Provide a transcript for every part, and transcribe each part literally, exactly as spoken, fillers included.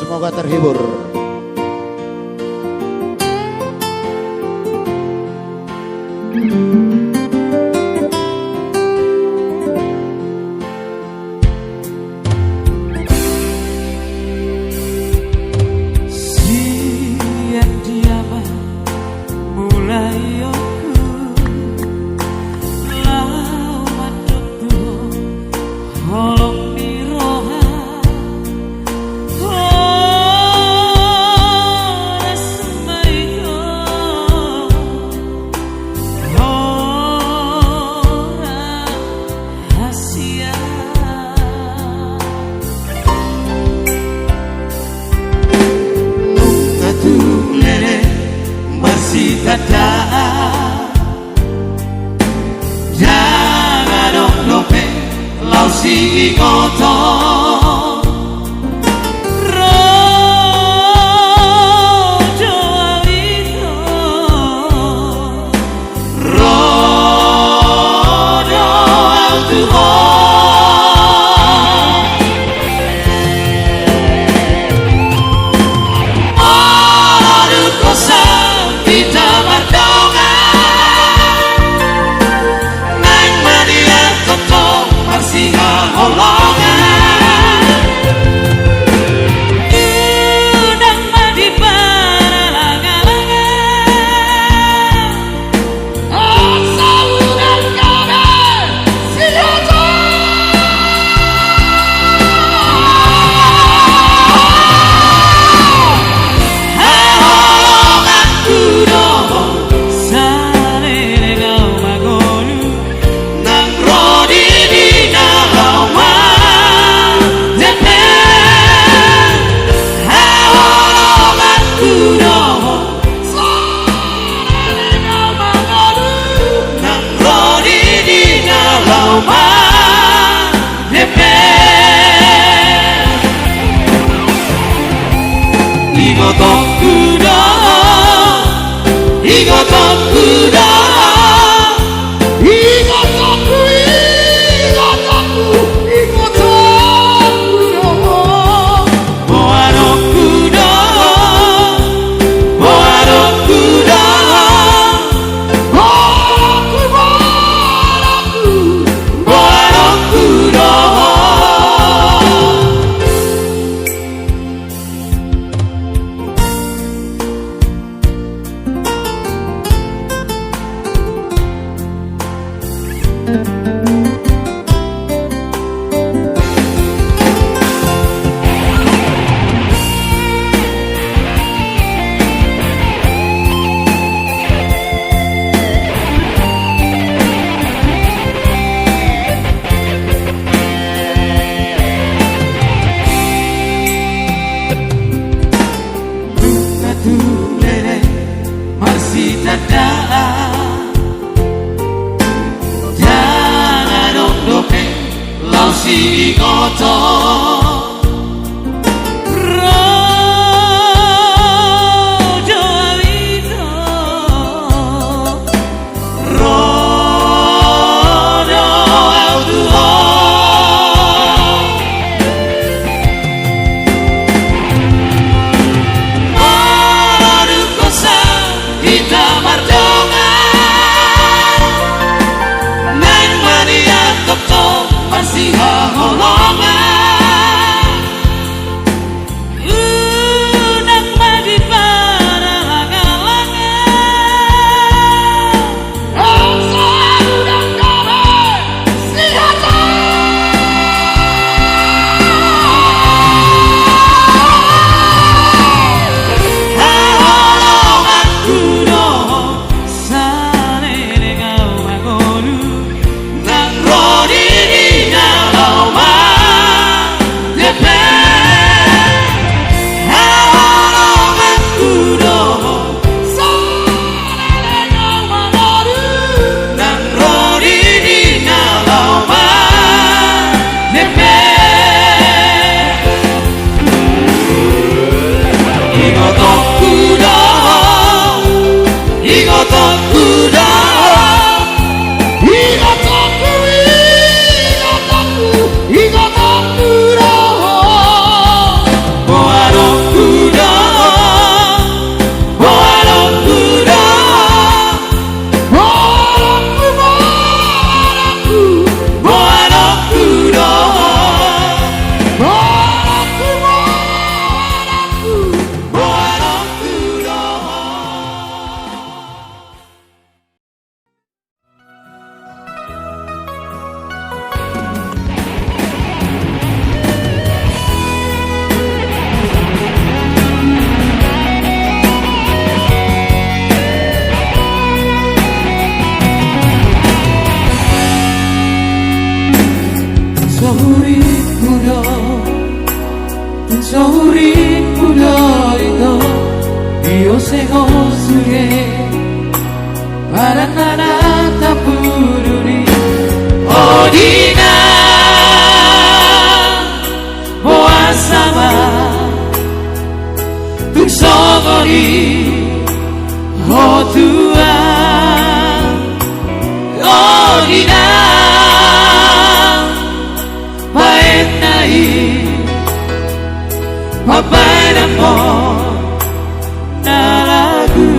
Semoga terhibur. Sian dia ma mulaionku laho mandok tu ho holong ni roha. Horas ma i ho, ho rahasia. Nunga tung leleng marsitandaan, ndang adong dope laos diingothon. Ro do au i ho, ro do au tu ho. Molo dung hosa hita mardongan, naeng ma nian tongtong marsihaholongan. Unang ma diparalanghalangan. Nang ro di dina laho mandempe. Ingotonku do, ingotonku do. Ingotonku, ingotonku, ingotonku do. Boanonku do, boanonku do. Boanonku, boanonku, boanonku do. Nunga tung leleng marsitandaan, ndang adong dope laos diingothon. Ro do au i ho, ro do au tu ho. Molo dung hosa hita mardongan, naeng ma nian tongtong marsihaholongan. Sohurimu do ito, diosehon sude padan na tapudun i. O di na boasa ma tung songon i, ho Tuhan. O di na baen na i, pambaenanmon na lagu.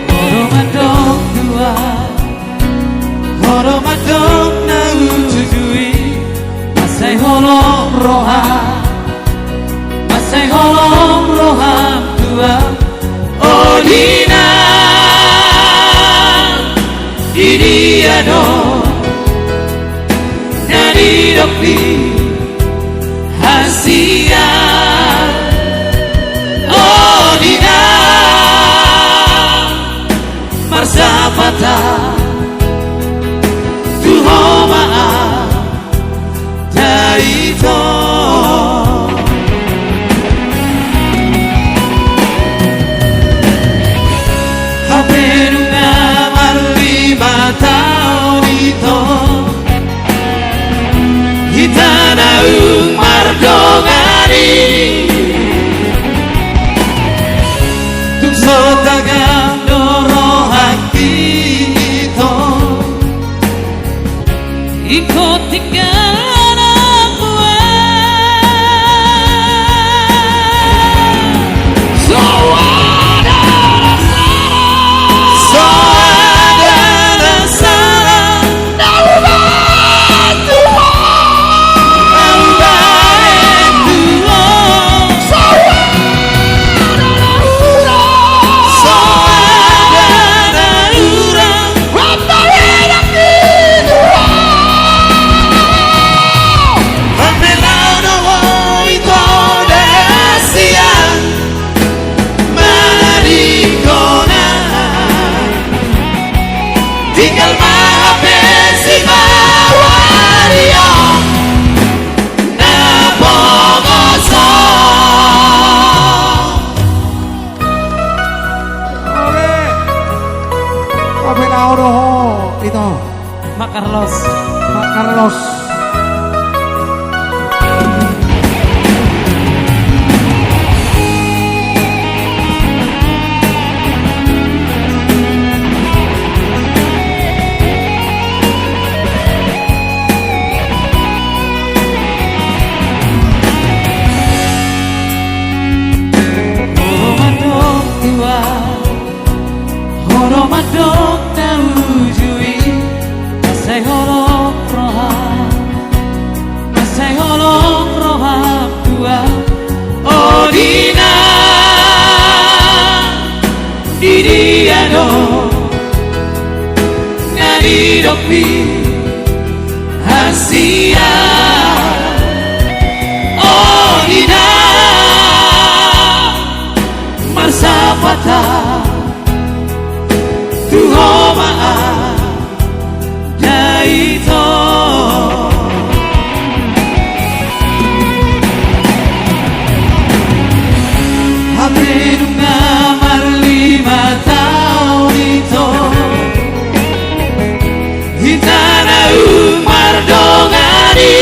Ho do mandok Tuhan, ho do mandok na uju i, mansai holong roham, mansai holong roham Tuhan. O di na, di dia do na nidok ni hasian. O di na marsapata tu ho ma au da ito. Hape nunga marlima taon ito, hita naung mardongan i, tung so tagam do rohangki ito. Ingkon tinggal anak mua. Soada na sala. Soada na sala. Na hubahen Tuhan. Na hubahen Tuhan. Soada na hurang. Soada na hurang. Hape laho do ho ito da sian manadingkon au. Tinggal ma hape sipahuarion na pogoso. Oke. Hape laho do ho ito. Mak Carlos. Mak Carlos. Ho do mandok Tuhan, ho do mandok na uju i, mansai holong roham, mansai holong roham Tuhan. O di na, di dia do na nidok ni hasian. O di na marsapata tu ho ma au da ito. Hape nunga marlima taon ito, hita naung mardongan i.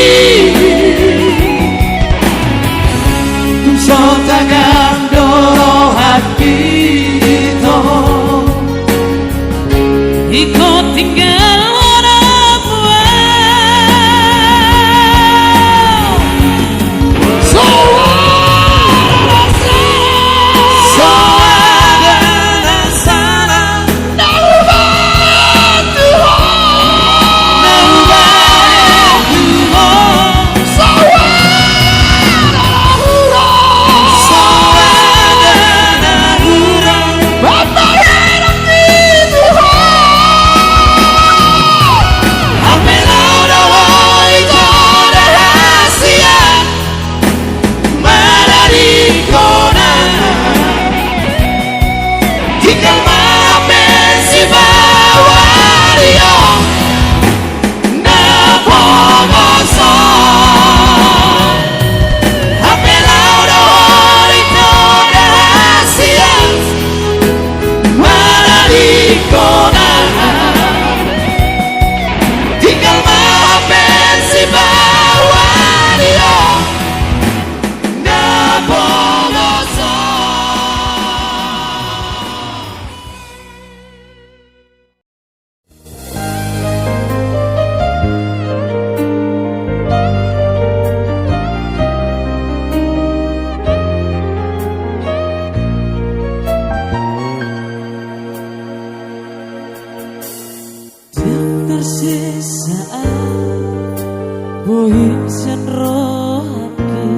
Bohim sian rohangki,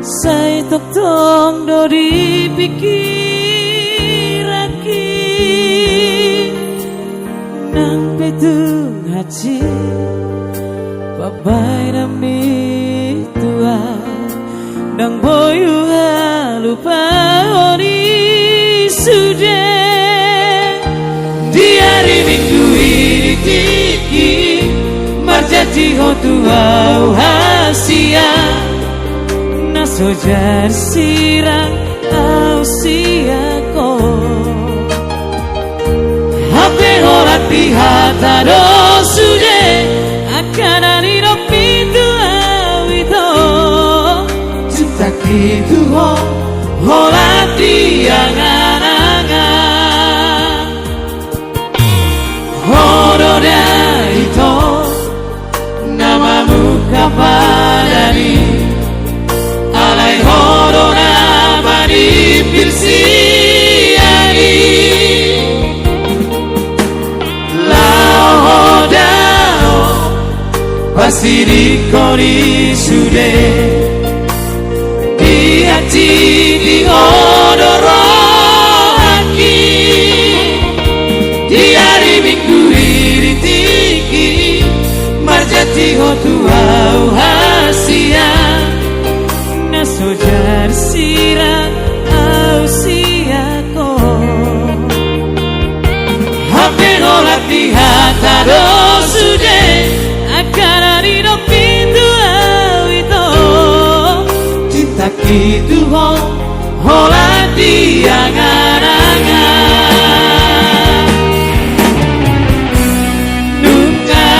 sai tongtong do di pingkiranki, nang pe tung hansit pambahenan ni Tuhan, ndang boi huhalupahon i sude. Di ari Minggu i di tingki, marjanji ho tu au hasian, na so jadi sirang au sian ho. Hape holan di hata do sude, angka na nidok pintu au ito. Cintaki tu ho, holan di angan-angan. Ho do da ito, na mamungka padan i, alai ho do na manimpil sian i. Laho ho dao, pasidingkon i sude. Di hansit i ho do rohangki. Di ari Minggu i di tingki, marjanji ho tu au hasian, na so jadi sirang au sian ho. Hape holan di hata do sude, angka na nidok pintu au ito. Cintaki tu ho, holan di angan-angan. Nunga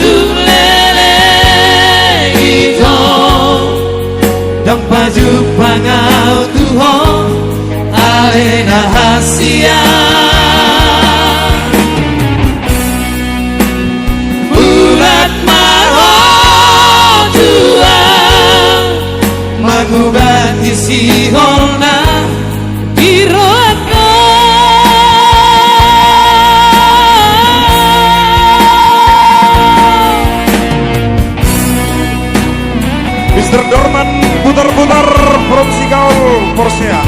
tung leleng ito, ndang pajumpang au tu ho, alai na hasian. Mulak ma ho tu au, mangubati sihol na di rohangku. Mister Dorman Butar-Butar from Sigaol, Porsea.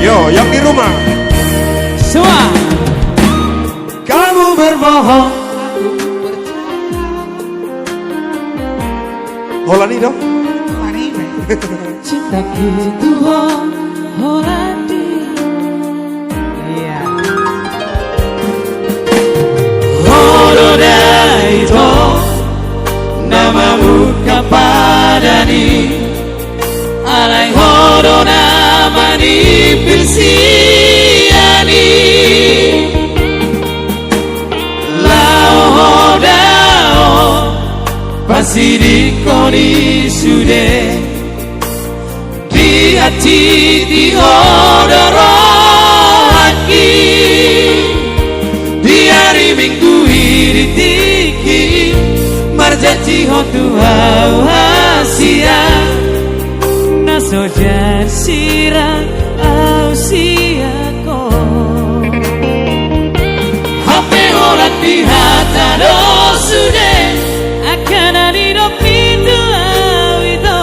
Yo, yang di rumah. Semua. Kamu berbohong. Holan i do. Holan i do. Cintaki tu ho, holan i. Iya. Ho do da ito, na mamungka padan i, alai ho do na manimpil sian i. Laho ho dao, pasidingkon i sude. Di hansit i ho do rohangki. Di ari Minggu i di tingki, marjanji ho tu au hasian, na so jadi sirang au sian ho. Hape holan di hata do sude, angka na nidok pintu au ito.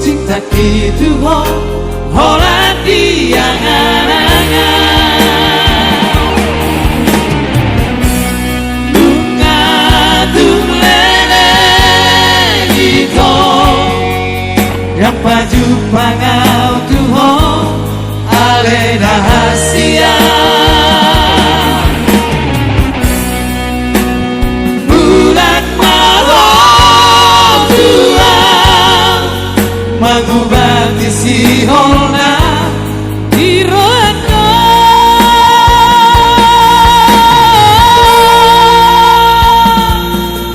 Cintaki tu ho, holan di angan-angan. Nunga tung leleng ito, ndang pajumpang au tu ho, alai na hasian. Mulak ma ho tu au, mangubati sihol na di rohangku.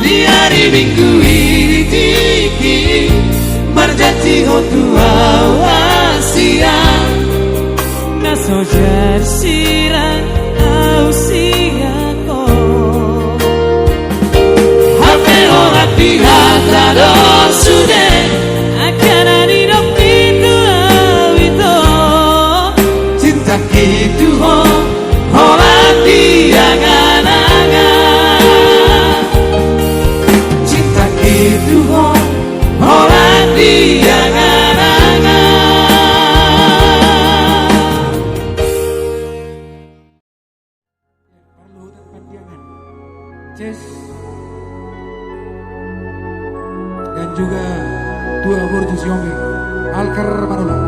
Di ari Minggu i di tingki, marjanji ho tu au hasian, na Jadi sirang au sian ho. Hape holan di hata do sude angka na nidok i tu au ito. Cinta i tu ho, holan di angan-angan. Cinta i tu ho, holan di angan-angan. Parluhutan Pandiangan. Ces. Dan juga Tua Borju Sihombing. Alkar Manula.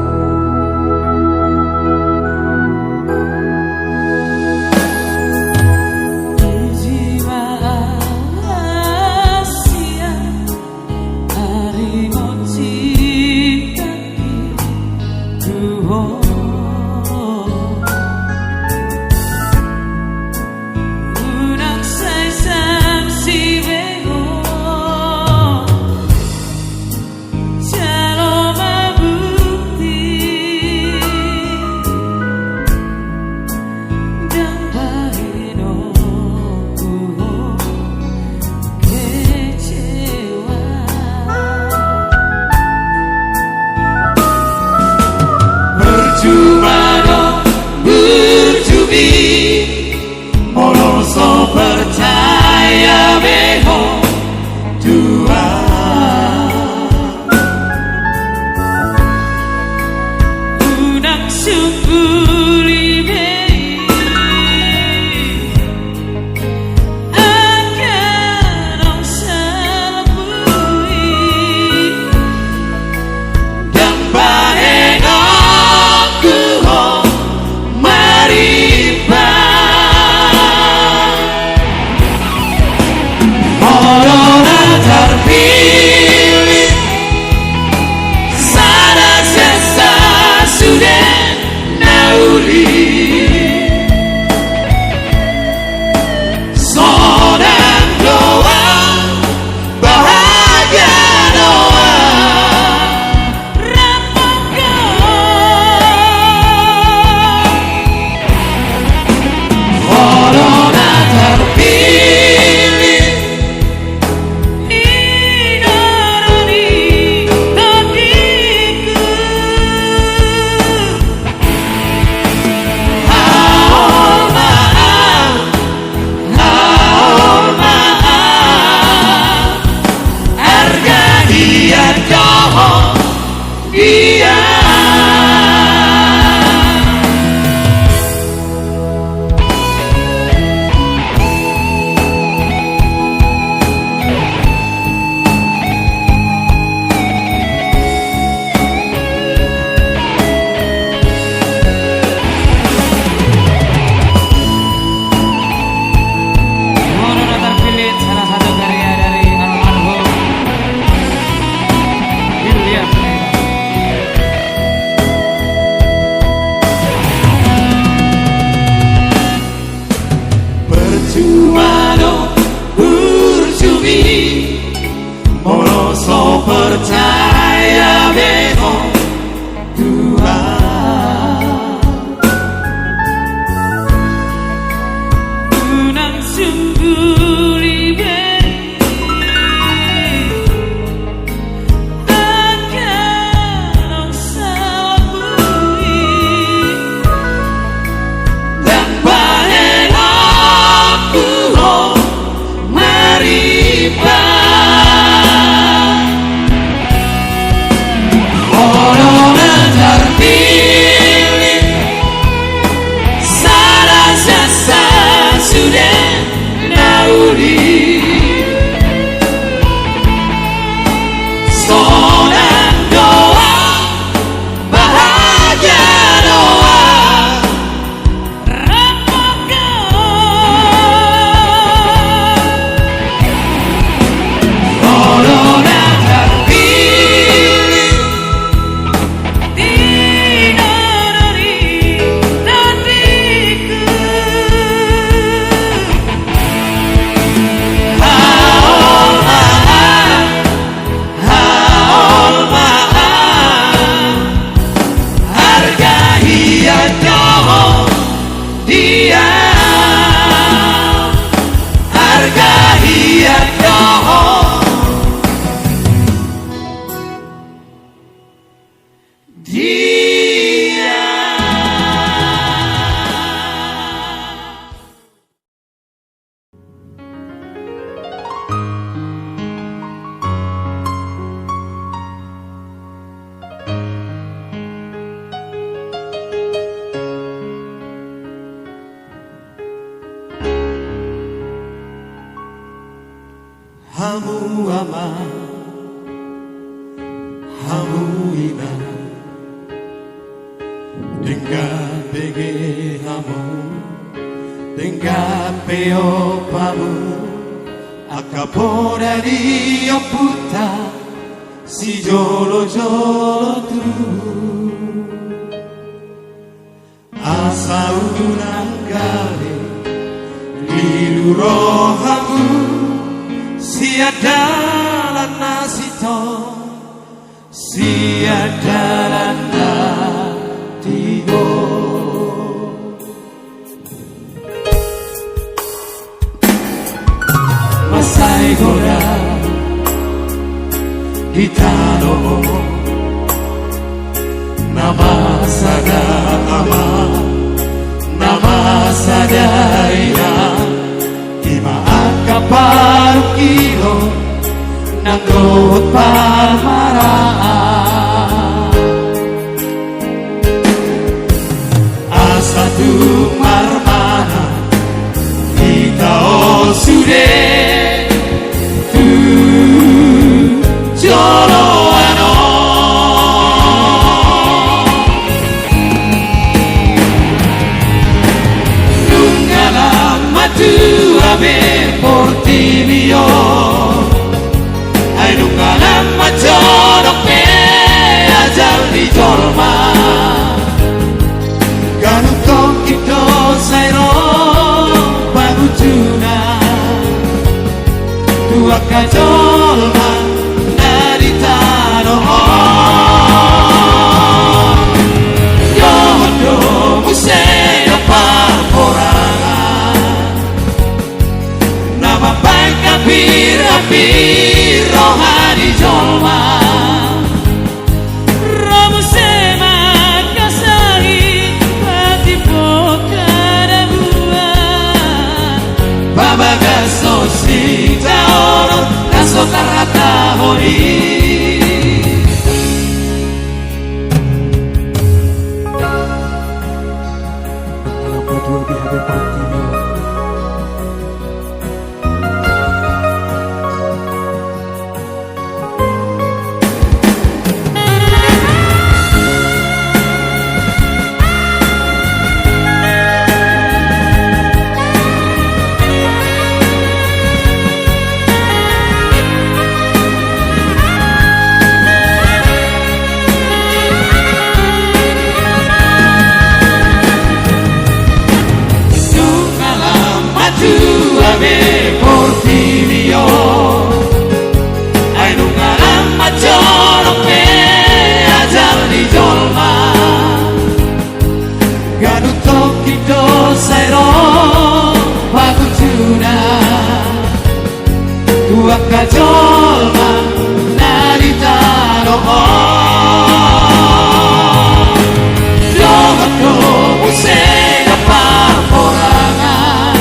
Dia arga hian do ho. Dia. Hamu ama, hamu ina, denggan bege hamu, denggan pe ompu hamu, angka poda ni ompunta sijolojolo tubu. Asa unang gale lilu rohamu sian dalan na sintong, sian dalan na tinggo. Mansai godang di tano on, nama sada ama, nama sada ina, ima angka parungkilon nang dohot parmaraan. Asa tung marmanang hita on sude tu joloan on. Nunga lam matua be portibi on. Ai nunga lam manjorok be ajal ni jolma. Ganup tongkin do sai ro pangunjunan tu angka jolma na di tano on. Dohot do muse do parporangan na mambahen hambirhambir roha ni jolma. Ro muse ma angka sahit patimbok hadabuan. Pabagas songon sitaonon na so tarhatahon i. Nunga lam matua be portibi on. Ai nunga lam manjorok be ajal ni jolma. Ganup tongkin do sai ro pangunjunan tu angka jolma na di tano on. Dohot do muse do parporangan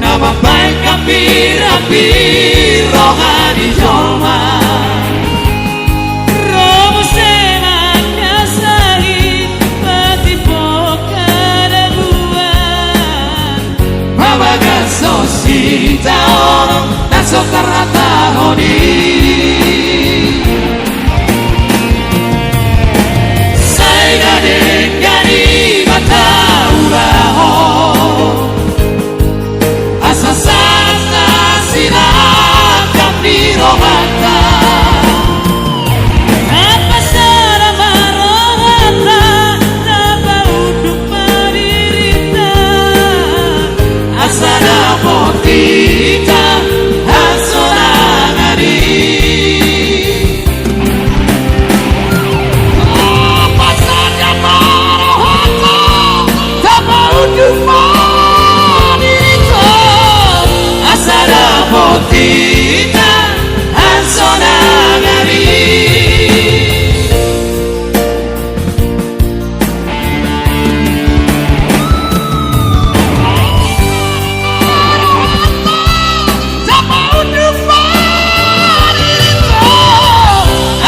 na mambahen hambirhambir roha ni jolma. Ro muse ma angka sahit patimbok hadabuan. Pabagas songon sitaonon na so Hita, hanso nangari.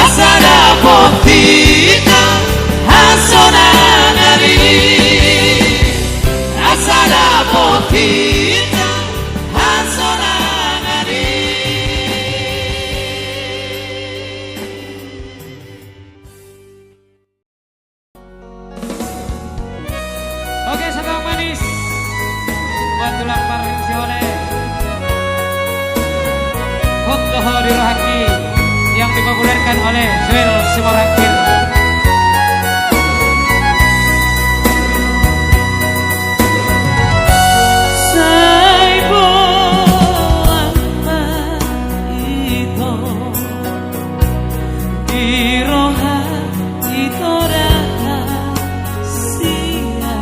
Asa dapot hita, hanso nangari. Asa dapot hita, hanso nangari. Oke, sambung manis buat tulang parhing si Ole. Hot doho di rohaki, yang dipopulerkan oleh Joel Simorangkir. Sai boan ma ito di roha, ito raha sia.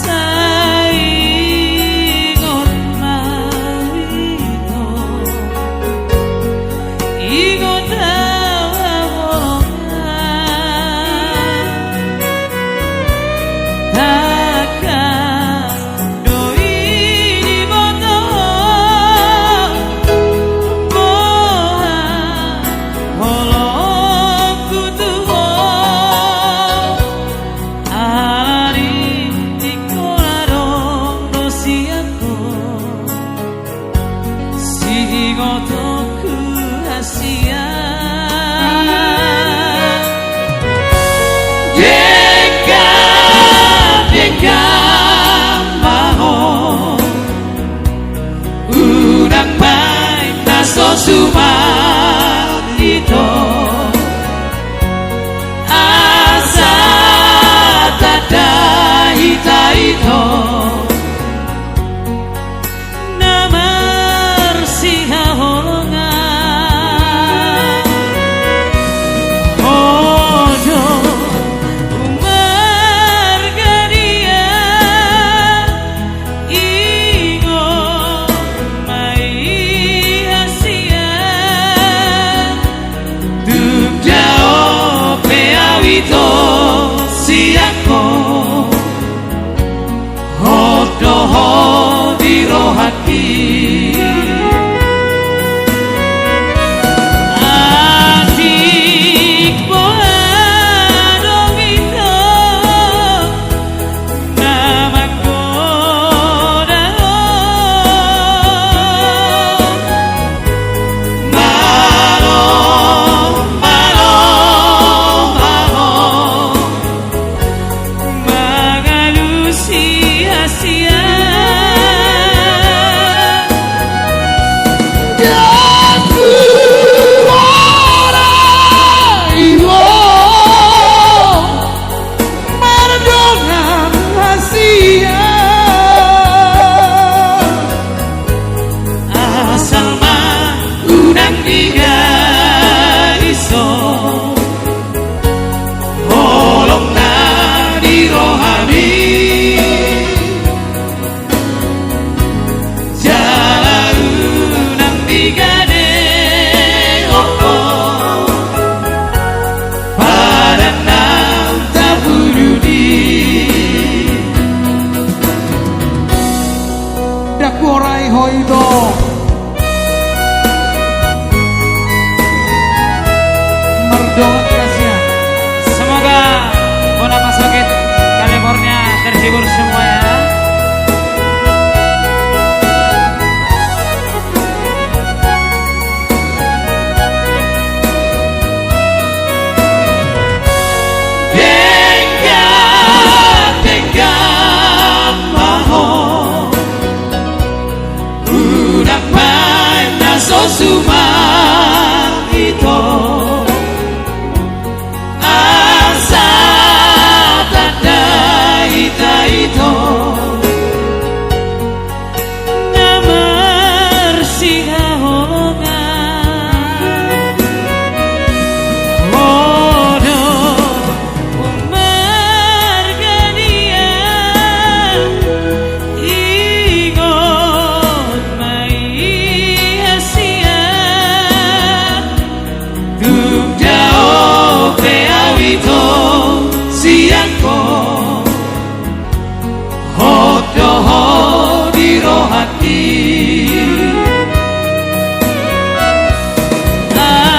Sai ingot ma ito, ingot au holongku. Tangkas do i diboto boha holongku tu ho. Ala di tingki on adong do sian ho, siingotonku hasian. Denggan, denggan ma ho, unang baen na so suman ito. Asa tanda hita ito na marsihaholongan. Ho do marga dia, ingot ma i hasian. Tung dao pe au ito sian ho, hot do ho di rohaki. Atik boha adong ito na manggoda ho. Malo, malo, malo, mangalusi hasian.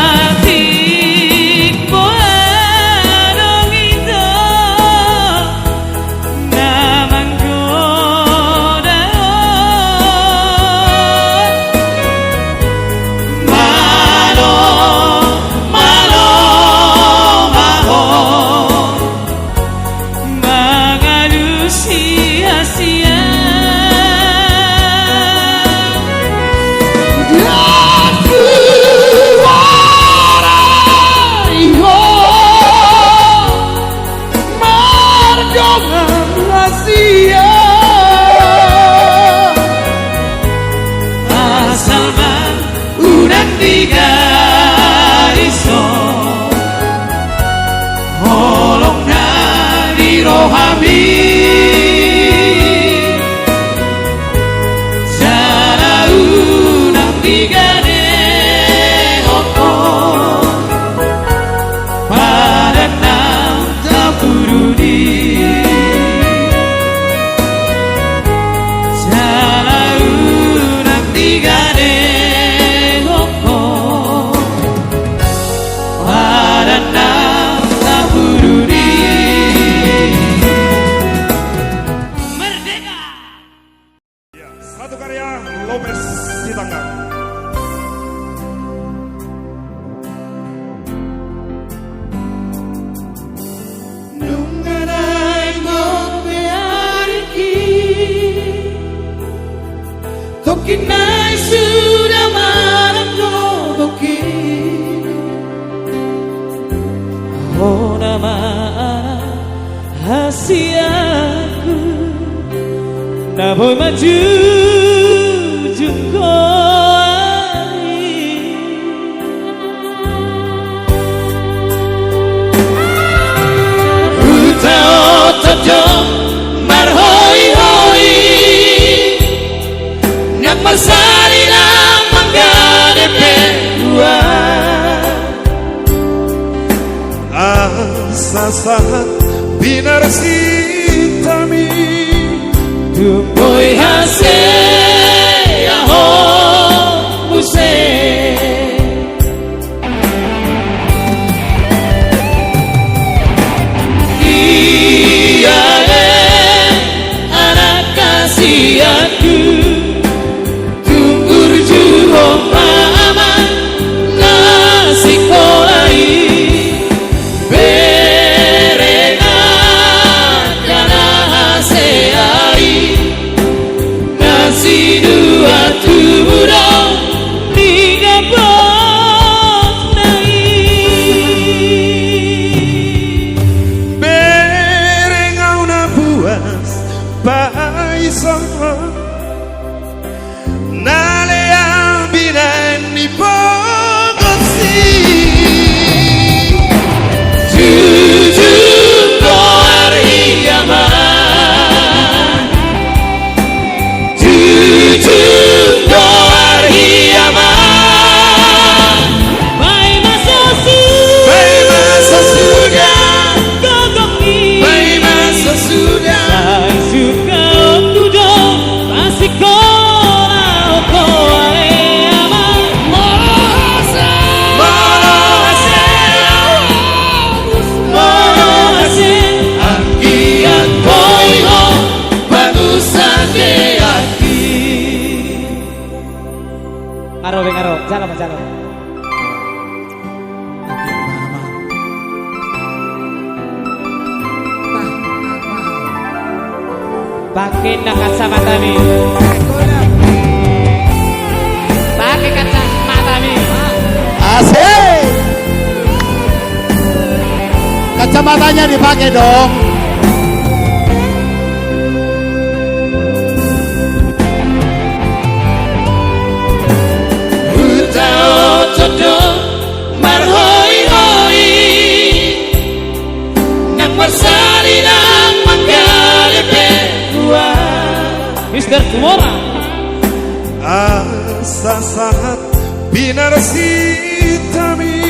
Atik boha adong ito na manggoda on. Malo, malo ma ho mangalusi hasian. Ndang huarai ho mardongan hasian. Asal ma unang digadishon holong na di rohami. Jala unang digadehon ho padan na tapudun i. Jala unang digadehon ho padan na tapudun i. Merdeka! Ya, satu karya Lopez Sitanggang. Nunga naeng on be ariki, tongkin nai suda marangkup tongkin. Ho nama anak hasianku, na boi manjujung ho ari. Hutaothot do marhoihoi, nang marsali nang manggade pe ua. Asa sahat pinarsinta mi, tung boi hasea ho muse. Ia ale anak hasianku, tung burju ho ma amang na sikola i. Bere nangkin na hasea i, na sintua tubu do di gabosna i. Bere, nunga na buas paisongon, na lean binaen ni pogos i. Jujung do ari, amang. Jujung do ari, amang. Baen ma sosuda. Baen ma sosuda. Gogok i. Baen ma sosuda. Sai suka oku do pasikola ho ale, amang. Molo hasea. Molo hasea. Molo hasea. Anggiat boi ho panusan de anggi. Nga ro be, nga ro. Jalo ma, jalo ma. Pake na kacamatami. Pake kacamatami. Asik. Kacamatanya dipakai dong. Hutaothot do marhoihoi, nang marsali nang manggade pe ua. Mister Tumora. Asa sahat pinarsinta mi,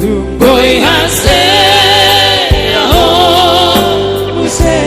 tung boi hasea ho muse.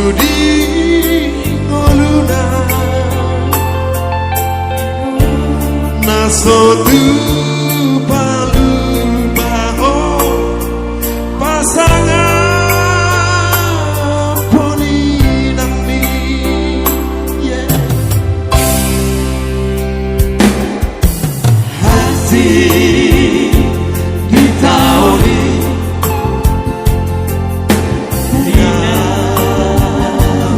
Di ngoluna na so tupalupa ho pasangaphon inangmi. Yeah. Asing di taon i,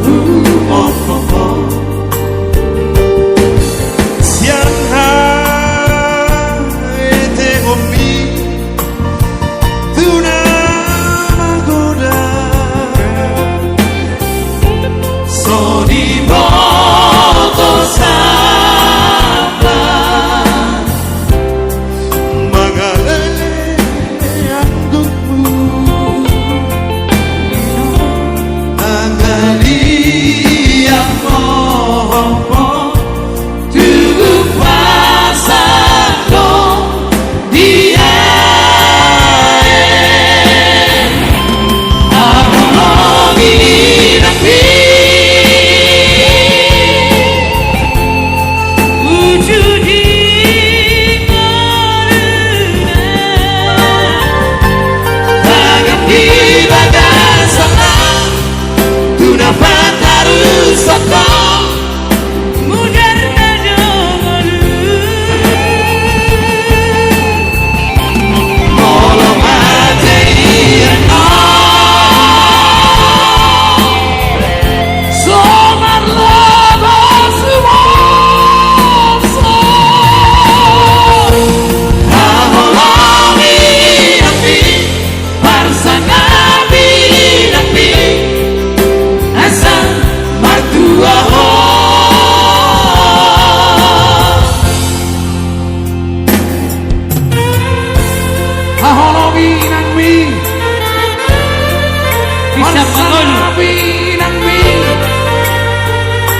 humophop ho sian haetehonmi tu na magodang. So diboto sapa mangalele andukmu, angalian ho, ho, ho. Tugu pasangaphon dia e. Haholongi inangmi, uju di ngoluna, tangan di bagasan na tu na patarushon ho. Mudar na do ngolu. Molo mate ia na so marlaba sumorsor. Haholongi inangmi, parsangap inangmi, asa martua ho. Haholongi inangmi, parsangap inangmi,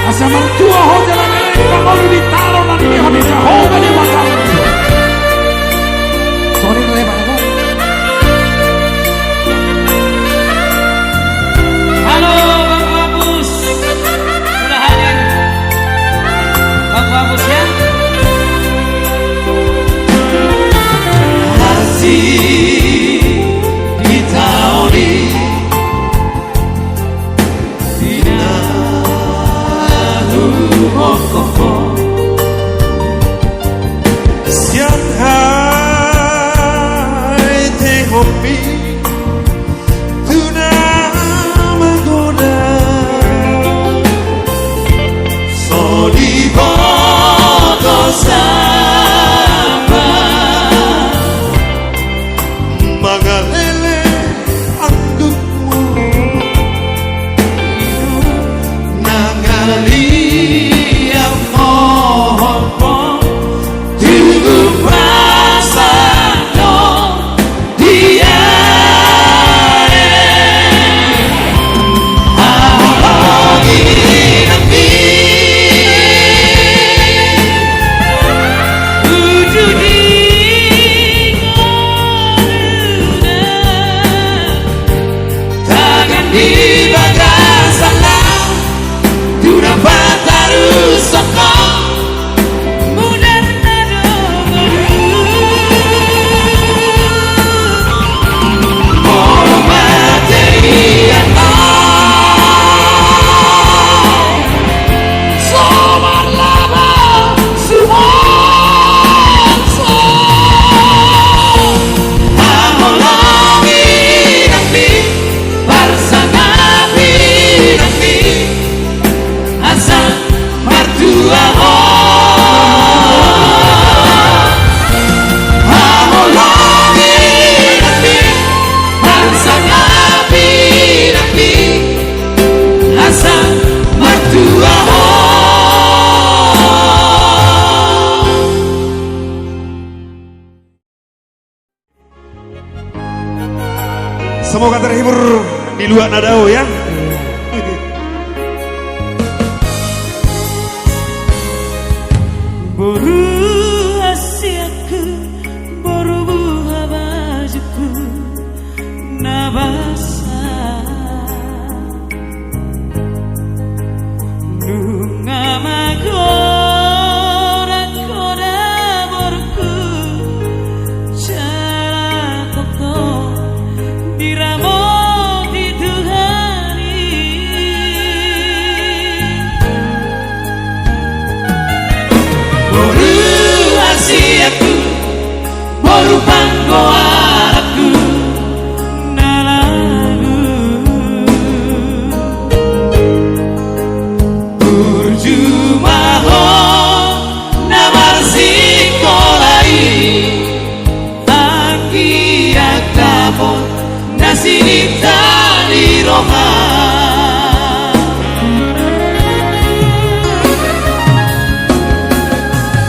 asa martua ho jala na naeng mangolu di tano na nilehon ni Jahowa Debata. Songon i ma, Bang. Halo, Bang Agus. Sudah hadir. Bang Agus, ya. Asing di taon i, di na humophop ho sian haetehonmi tu na magodang. So diboto sapa mangalele andukmu, angalian ho, ho, ho. Tugu pasangaphon dia e. Haholongi inangmi, uju di ngoluna, tangan di bagasan na tu na patarushon ho. Mudar na do ngolu. Molo mate ia na so marlaba sumorsor. Haholongi inangmi, parsangap inangmi, asa martua ho. Haholongi inangmi, parsangap inangmi, asa martua ho. Semoga terhibur di luar nadao ya. Boru hasianku, boru buha bajungku na basa.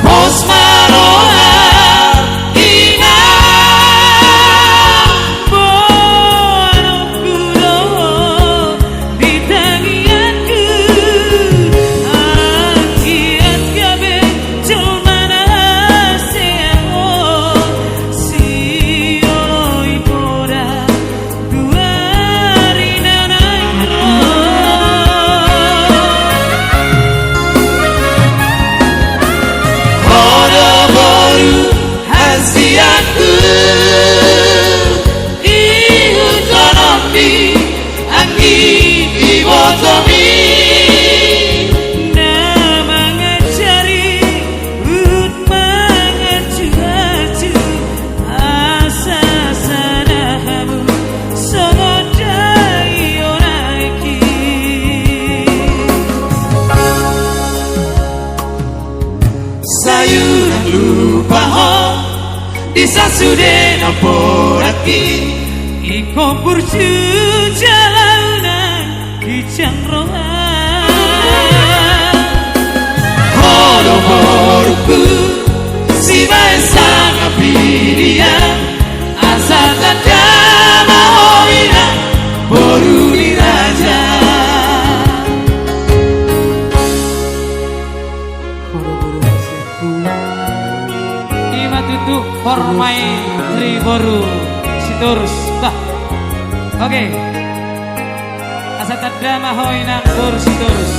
Pos ma roha inang, boanonku do ho di tangiangku. Anggiat gabe jolma na hasea ho, sioloi poda tu ari na naeng ro. Ho do boru hasianku, ihuthononmi anggi ibotomi, na mangajari huhut mangajuaju, asa sada hamu songon daion aek i. Sai unang lupa ho di sasude na porak i, ingkon burju jala unang ginjang roha. Ho do borungku, sibaen sanga pilian, asa tanda ma ho inang boru ni raja. Ima tutu horma i, Riboru Sitorus. Bah. Oke. Asa tanda ma ho inang boru Sitorus.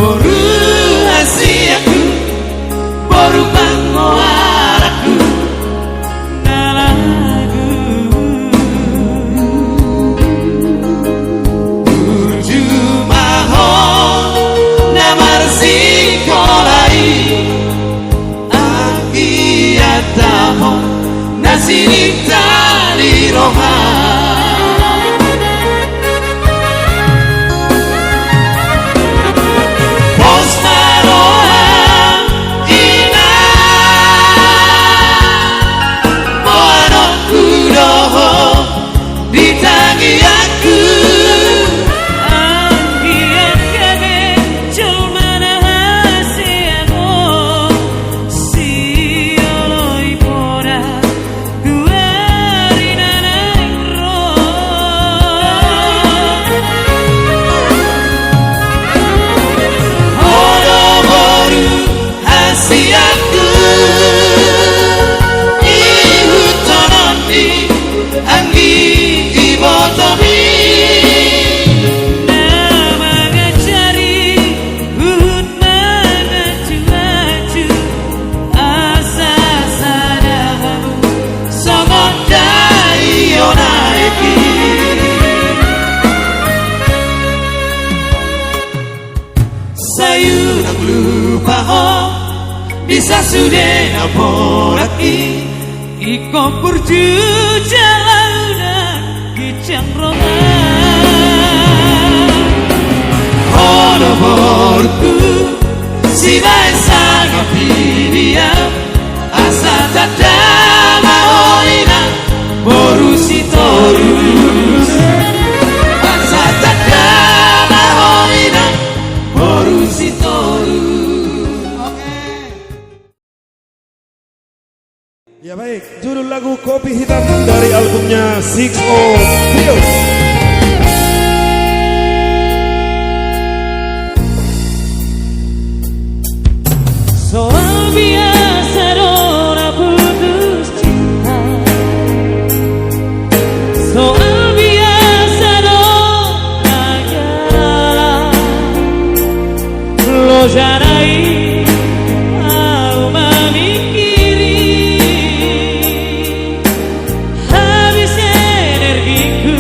Boru hasianku, boru pangoaranku, na lagu. Burju ma ho na marsikola i, anggiat dapot na sininta ni roha. Pos ma roha inang, boanonku do ho di tangiangku. Anggiat gabe jolma na hasea ho, sioloi poda tu ari na naeng ro. Ho do boru hasianku, ihuthononmi anggi ibotomi, na mangajari huhut mangajuaju, asa sada hamu songon daion aek i. Sai unang lupa ho di sasude na porak i, ingkon burju jala unang ginjang roha. Ho do borungku, sibaen sanga pilian, asa tanda ma ho inang boru Sitorus. Asa tanda ma ho inang boru Sitorus. Oke. Ya, baik, judul lagu Kopi Hitam dari albumnya Six O Trio. Soal biasa do na putus cinta, soal biasa do na gagal. Loja nai ahu mamingkiri, habis energiku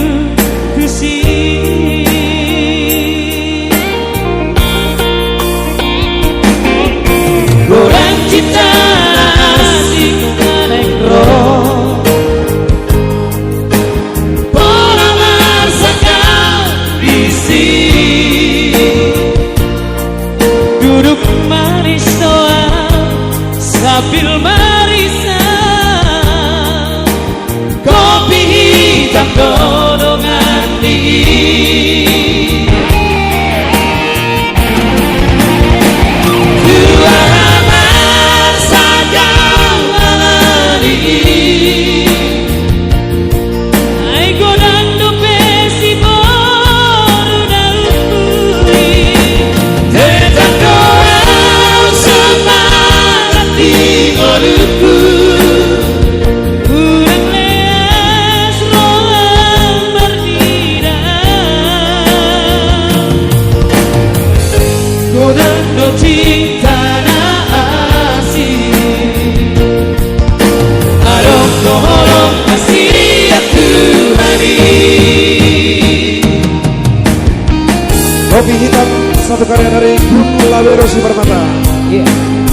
Karya dari Gun Labero Simarmata. Iya.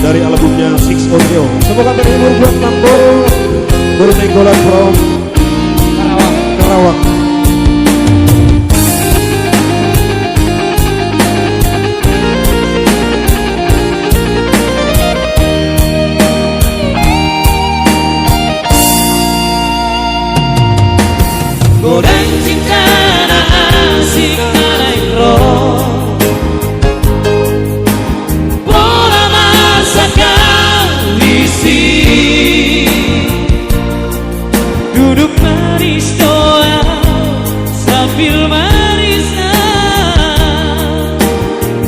Dari albumnya Six Audio. Semoga terhibur buat Tambor Boru Nainggolan from Karawang. Karawang. Godang cinta na asing na naeng ro. Pola masa kau isi. Duduk manis do au sambil manis na.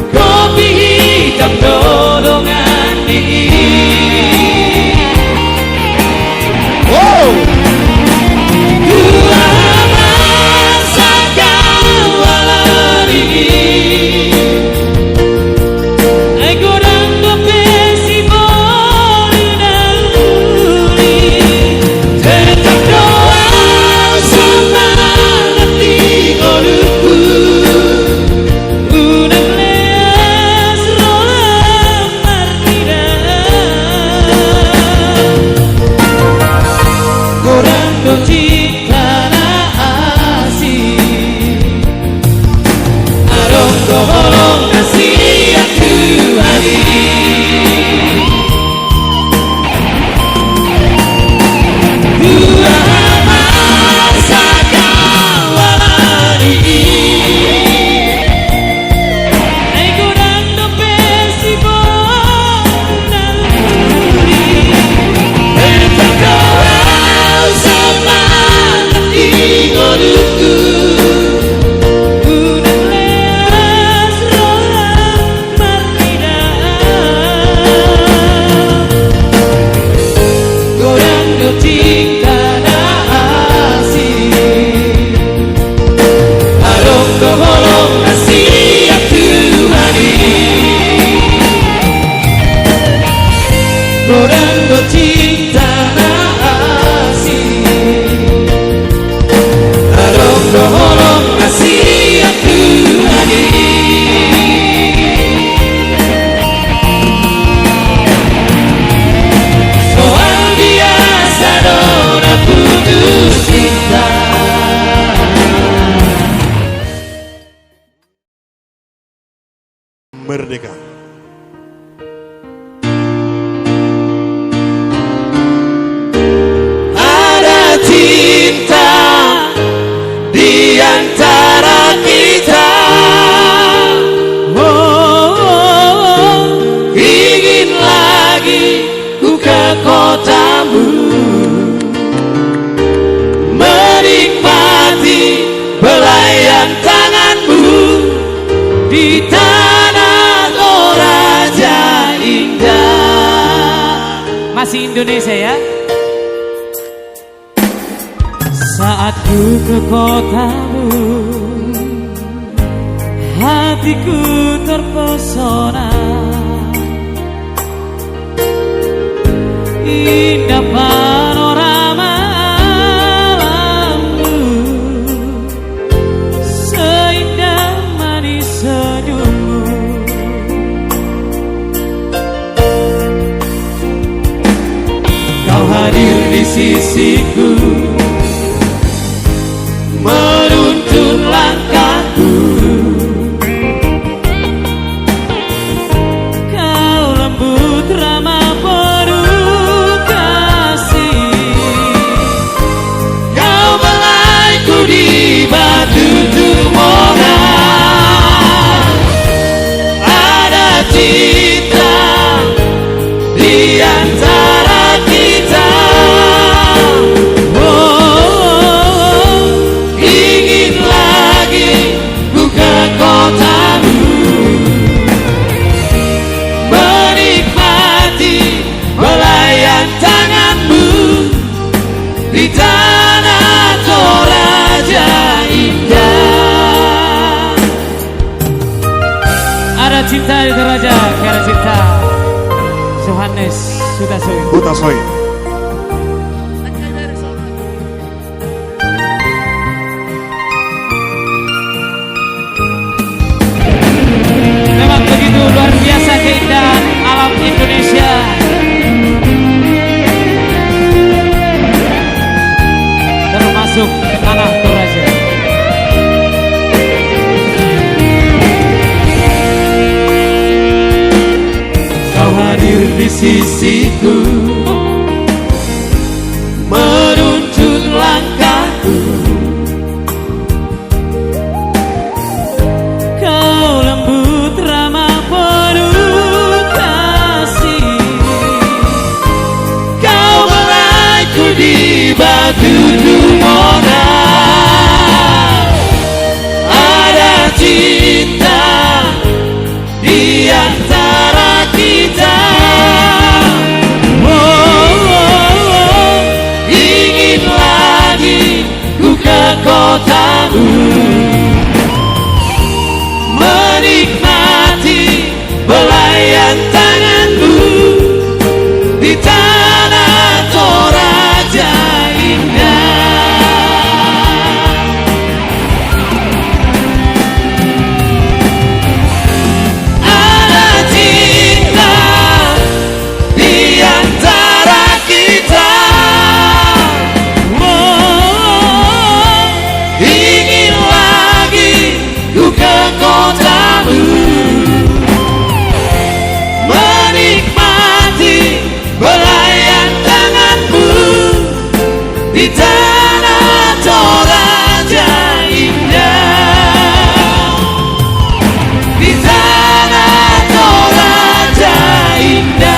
Kopi hitam do dongan ni. Wow. Dua masa kau alani. Ai godang dope siboru na uli. Tetap do au semangat di ngolungku. Unang leas ro lam marnida. Godang do cinta na asing. Adong do holong na sian Tuhan i. Dua masa kau alani. Ai godang dope siboru na uli. Tetap do au semangat di ngolungku. Unang leas ro lam marnida. Godang do cinta na asing. Adong do holong na sian Tuhan i. Godang do cinta na asing. Adong do holong na sian Tuhan i. Soal biasa do na putus cinta. Merdeka. Ada cinta di antara kita. Oh, ingin lagi ku ke kotamu, menikmati belayan tanganmu di tanah Toraja indah. Masih Indonesia, ya. Saat ku ke kotamu, hatiku terpesona. Indah panorama alammu, seindah manis senyummu. Kau hadir di sisiku, menuntun langkahku. Kau lembut ramah penuh kasih. Kau belaiku di batu tumorang. Ada cinta di antara kita. Oh, ingin lagi ku ke kotamu, menikmati belayan tanganmu di tanah Toraja indah. Ada cinta di Toraja, ada cinta. Johannes Hutasoit. Hutasoit. Memang sisiku, menuntun langkahku. Kau lembut, ramah, penuh kasih. Kau meraihku di batu dumona. Ada cinta di antara kita. Oh, oh, oh, ingin lagi ku ke kotamu, menikmati belayan tanganmu di tanah Toraja indah. Ada cinta di antara kita. Oh, ingin lagi ku ke kotamu, menikmati belayan tanganmu di tanah Toraja indah, di tanah Toraja indah.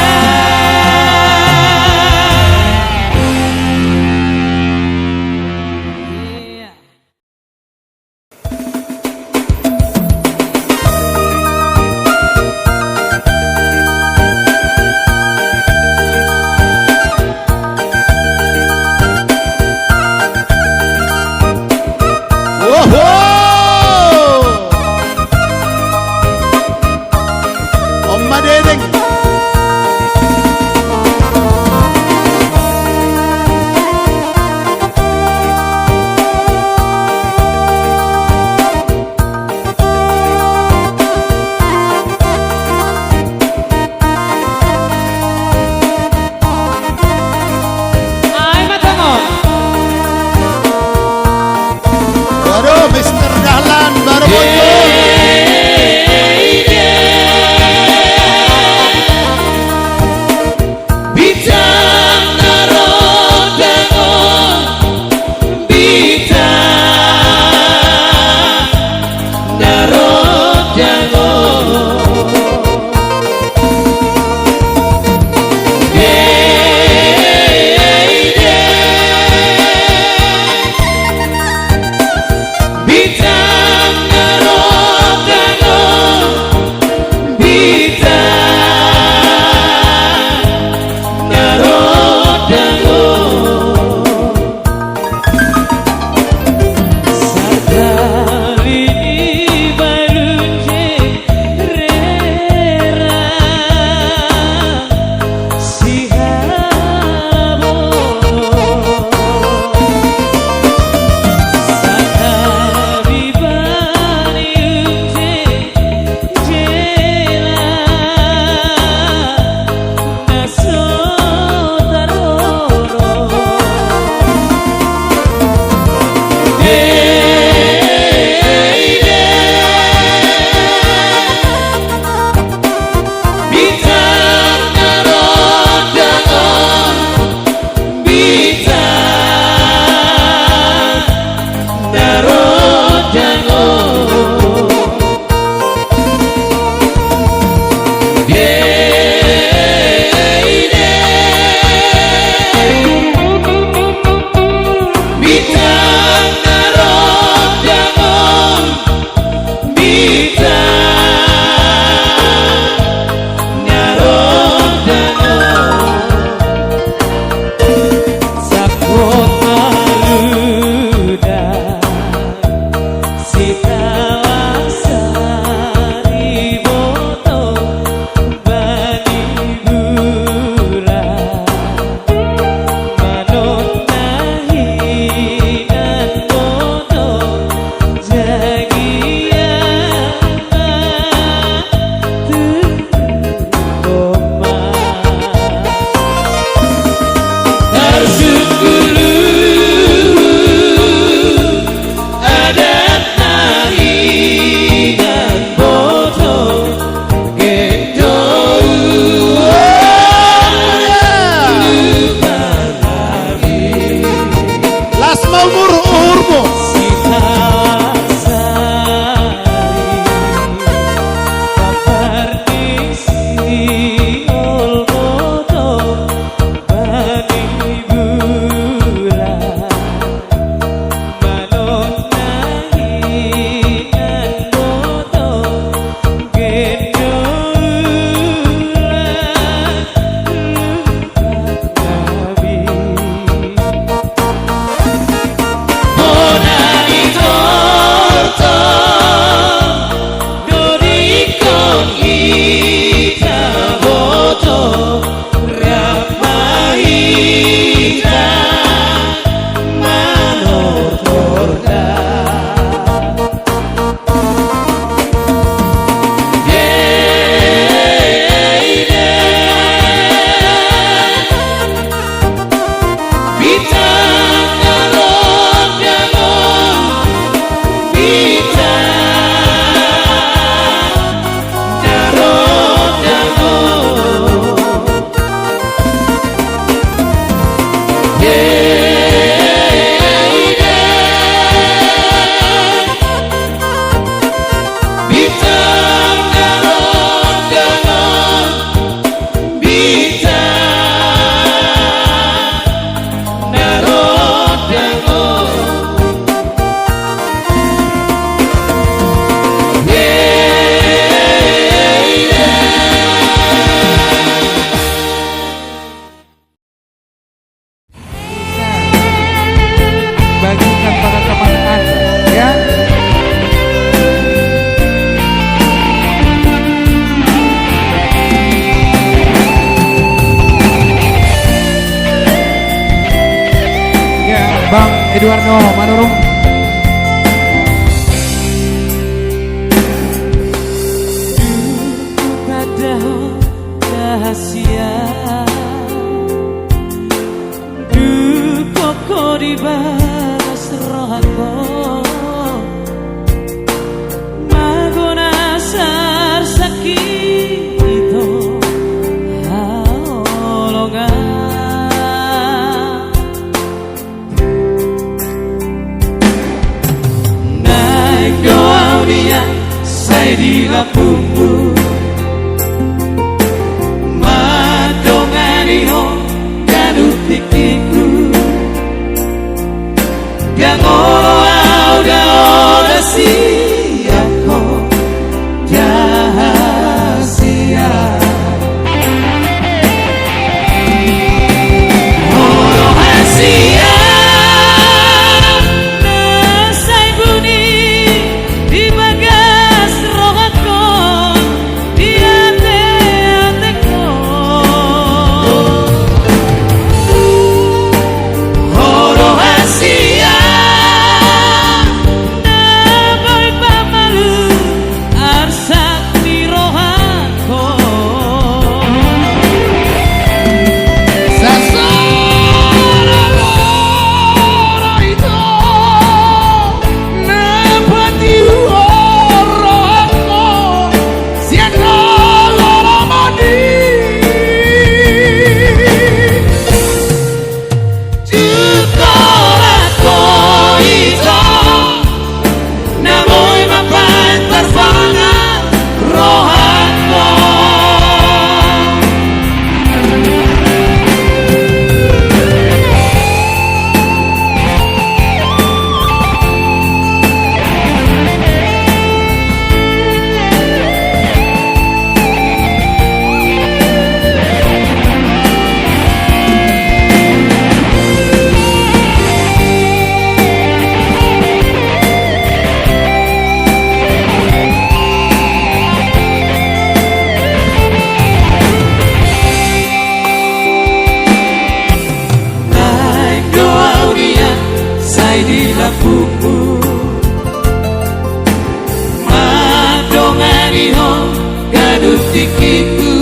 Bang Eduardo Manurung. Dung hupatandahon rahasia, dung ho di bagas rohangku, mago na sarsakit do haholongan. Naeng do au nian sai di lambungmu, mandongani ho ganup tingkingku. Ndang olo au daola sian ho, rahasia. Ho rahasia na sai buni di bagas rohangku, di ateatengku. Ho rahasia na boi pamalum arsak ni rohangku. Sasara roha ito na patiruhon rohangku sian holongmuna. Tung holan ho ito na boi mampatar pangan rohangku. Naeng do au nian sai di lambungmu, mandongani ho ganup tingkingku.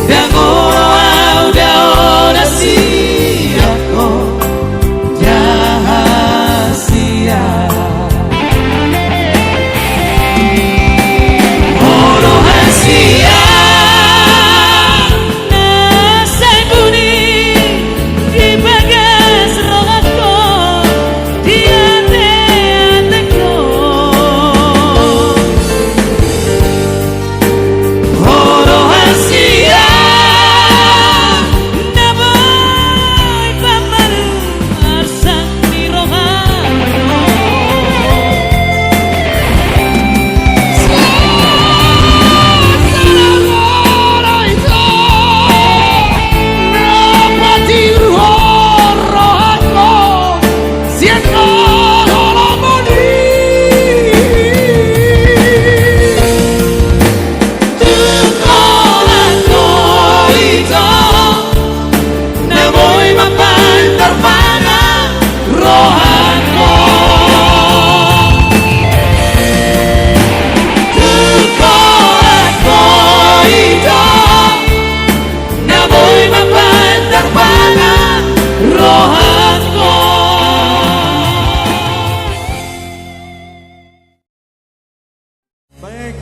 Ndang olo au daola sian ho, rahasia. Ho rahasia na sai buni di bagas rohangku, di ateatengku. Ho rahasia na boi pamalum arsak ni rohangku. Sasara roha ito na patiruhon rohangku sian holongmuna. Tung holan ho ito na boi mampatar pangan rohangku. Tung holan ho ito na boi mampatar pangan rohangku. Baik.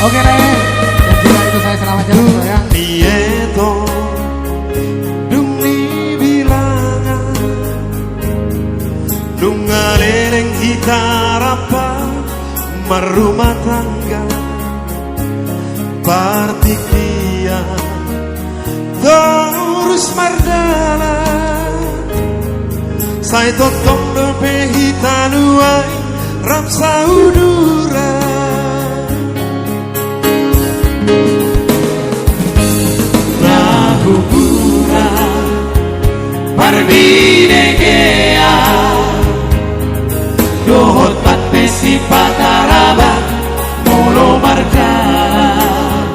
Oke, Nay. Dan juga itu saya, selamat jalan, Nay, ya. Di eto dung nibilangan, nunga leleng hita rap marrumah tangga, partingkian torus mardalan. Sai tongtong dope hita nuaeng rap sauduran. Na huburan Pataraba molo mardalan.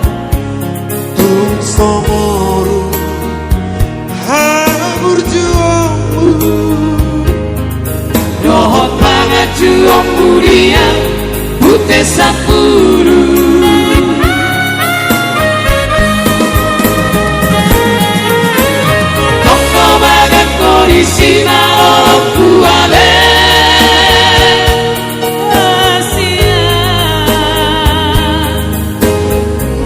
Tung so moru haburjuonmu dohot panganjuonmu di Amputan Sampulu. Tong do bagan ho disi na lolong hualehon.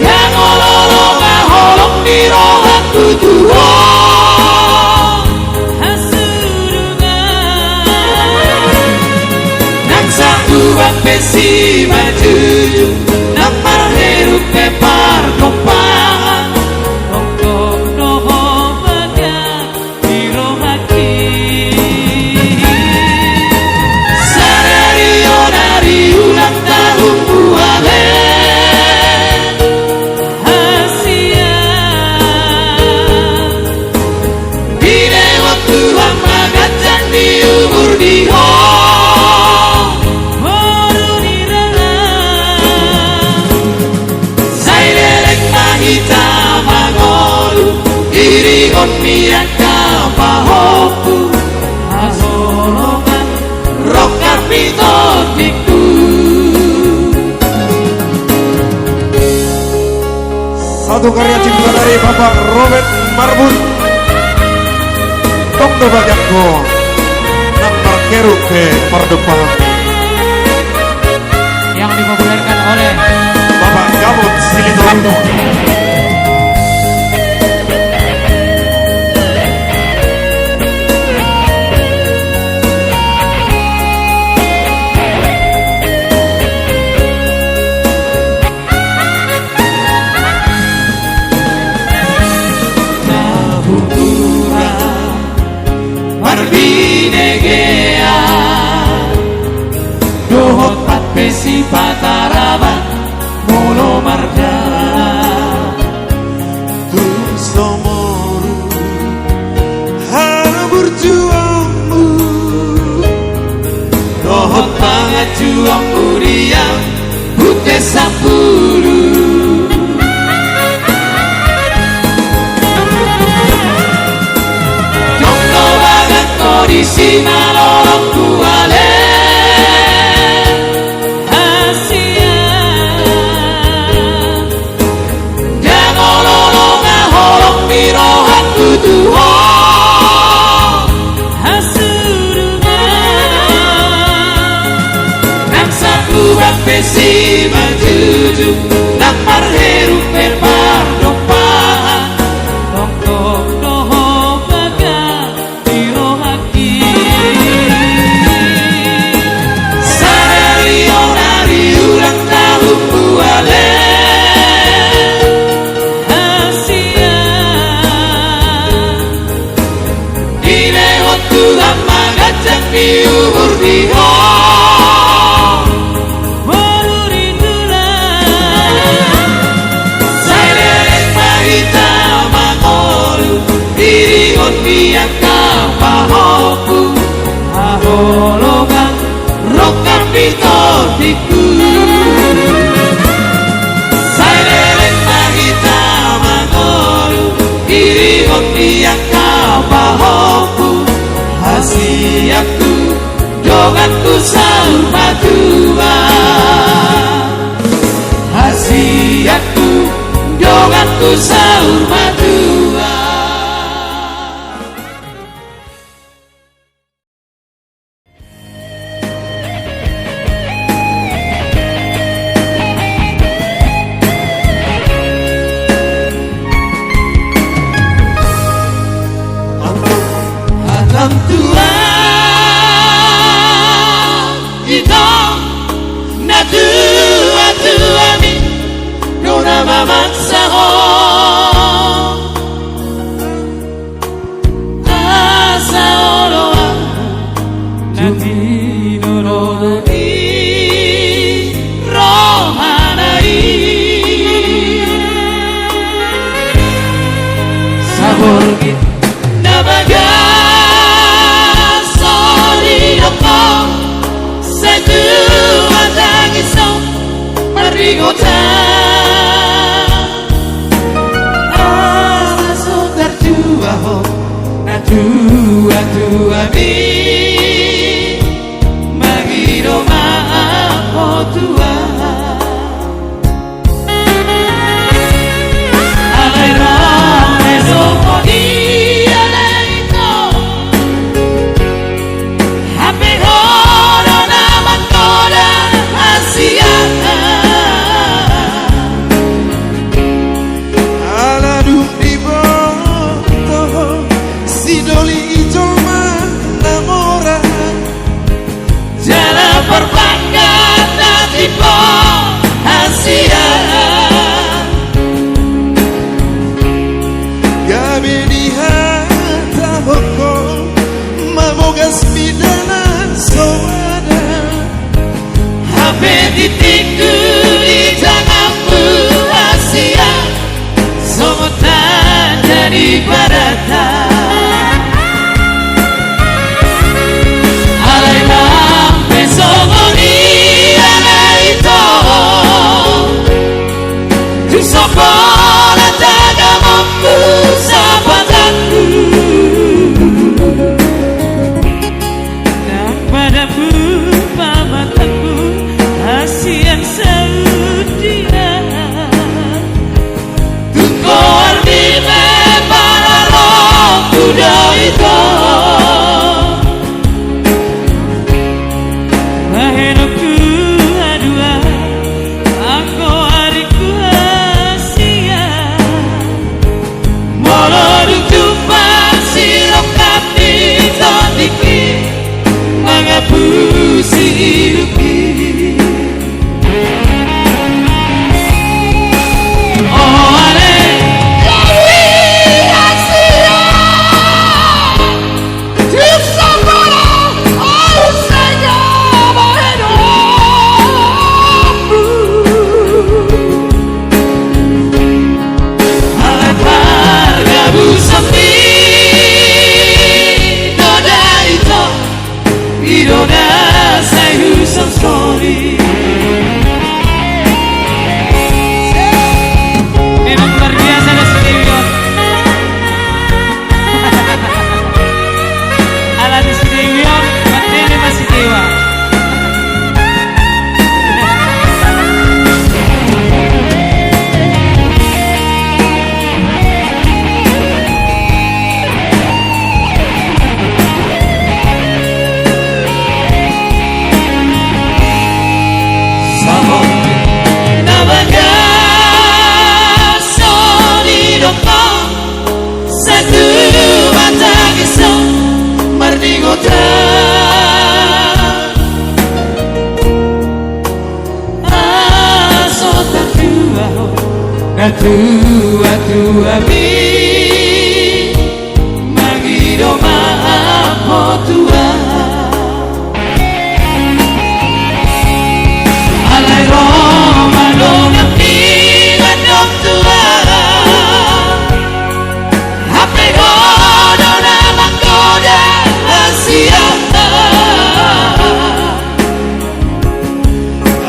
Ndang olo-olo nga holong ni rohangku tu ho. Nang sahuan pe simanjujung, nang marheru pe pardompangan. Tongtong do ho bagas di rohangki. Sadari on ari ulang tahunmu ale hasian. Dilehon Tuhan ma ganjang ni umur di ho. Boru ni rohangku. Sai leleng ma hita mangolu, iringon ni angka pahompu, haholongan rongkap ni tondingku. Satu karya cipta dari Bapak Robert Marbun. Tong do bagas ho, nang marheru pe pardompangan. Yang dipopulerkan oleh Bapak Gabot Silitonga. Naung ura marbinegean dohot pat pe sipataraba molo mardalan. Tung so moru haburjuonmu dohot panganjuonmu di Amputan Sampulu. Tong do bagas ho disi na lolong hualehon. Hasian. Ndang olo-olo nga holong ni rohangku tu ho. Hasurungan. Nang sahuan pe simanjujung, nang marheru pe pardompangan. Tongtong do ho bagas di rohangki. Sadari on ari ulang tahunmu ale hasian. Dilehon Tuhan ma ganjang ni umur di ho. Boru ni tulang. Sai leleng ma hita mangolu, iringon ni angka pahompu, haholongan rongkap ni tondingku. Sai leleng ma hita mangolu, iringon ni angka pahompu, hasianku, donganku saur matua. Hasianku, donganku saur matua. Hatamu Tuhan, ito natuatuami do na mamaksa ho. Asa oloan na tinonodi rohana i. Saborngin na bagas so didok ho, sai tu hata Asa so tartua ho natuatuami, mangido maaf ho Tuhan. Alai ro pe songon i, alai ito, hape ho do na manggoda hasiangan. Ala dung diboto ho sidoli i jolma na mora, jala parbangga na timbo hasiangan. Gabe dihatahon ho ma bogas mida na so ada. Hape di tingki i tanganmu hasian, songon tanda di padanta. Alai nang pe songon i, alai ito, tung so pola tagamon tu sapatanku. Nang padammu pamatangmu hasian saundian. Tung goarmi pe pararokku do ito. Bahenonku haduan, anggo ari ku hasian. Molo dung jumpa sirongkap ni tondingki, mangapusi hidupki. O ale. Memang luar biasa da si Dewi on. Ala ni si Dewi on, mantene ma si Dewa. Songon na bagas songon i do ho, sai tu batang i so marningot. Asa so tartua ho natuatuami, mangido maaf ho Tuhan. Alai ro ma dongan i mandok Tuhan, hape ho do na manggoda hasiangan.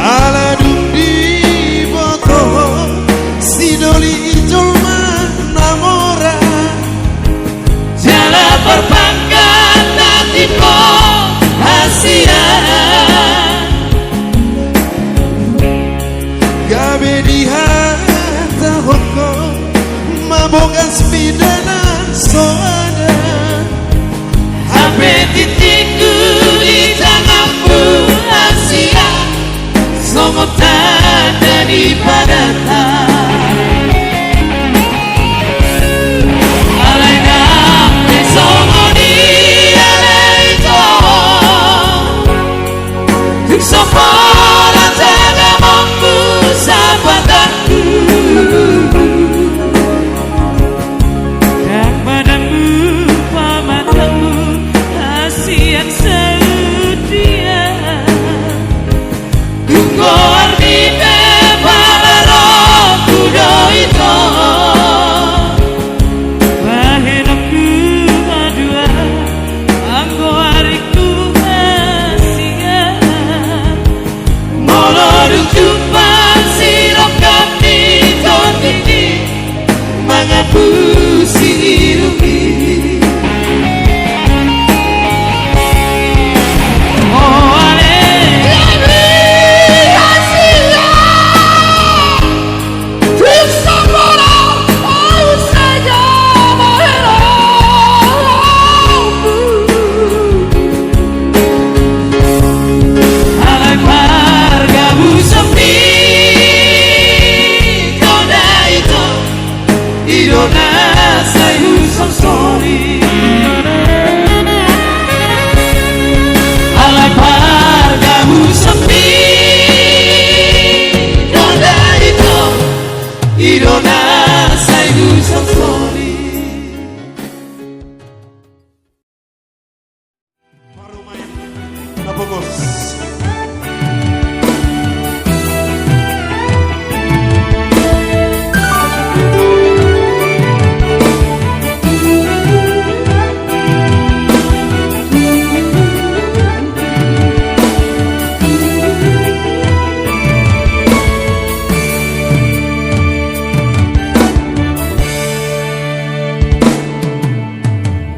Ala dung diboto ho sidoli i jolma na mora, jala parbangga na timbo hasian. Gabe dihatahon ho ma bogas mida na so ada. Hape di tingki i tanganmu hasian, songon tanda di padanta. Alai nang pe songon i, alai ito, tung so pola tagamon tu sapatanku. Nang badanmu pamatangmu hasian saundian. Tung goarmi pe pararokku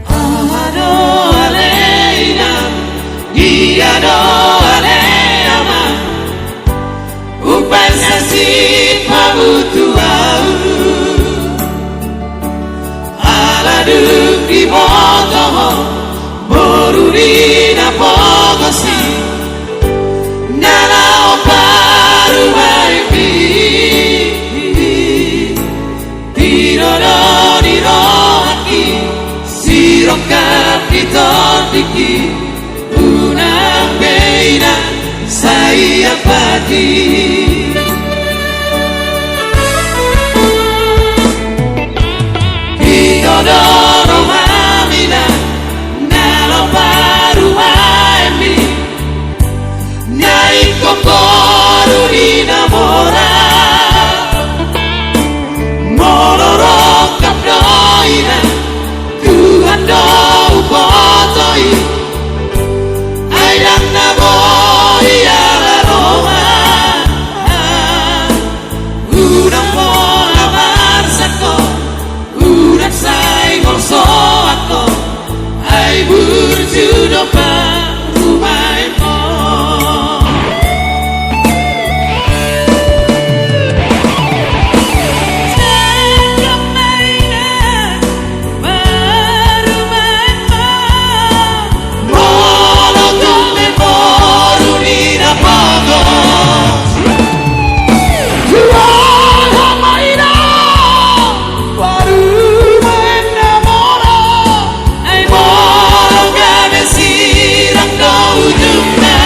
Aha do ale inang, dia do ale amang, umbahen sasintongmu tu ahu. Ala dung diboto ho boru ni na pogos i, na laho parumaenmi. Di do do ni rohangki, sirongkap ni tondingki, unang be inang sai ampati. Di do do roham inang, na laho parumaenmi. Na ingkon boru ni na mora, molo rongkap do inang, Tuhan do huboto i. Ai ndang na boi ala roha, unang pola marsangkot. Unang sai holsoan ho, ai burju do parumaenmon. Jangkon ma inang parumaenmon. Molo gabe boru ni na pogos, jual ho ma inang parumaen na mora. Ai molo gabe sirang do ujungna,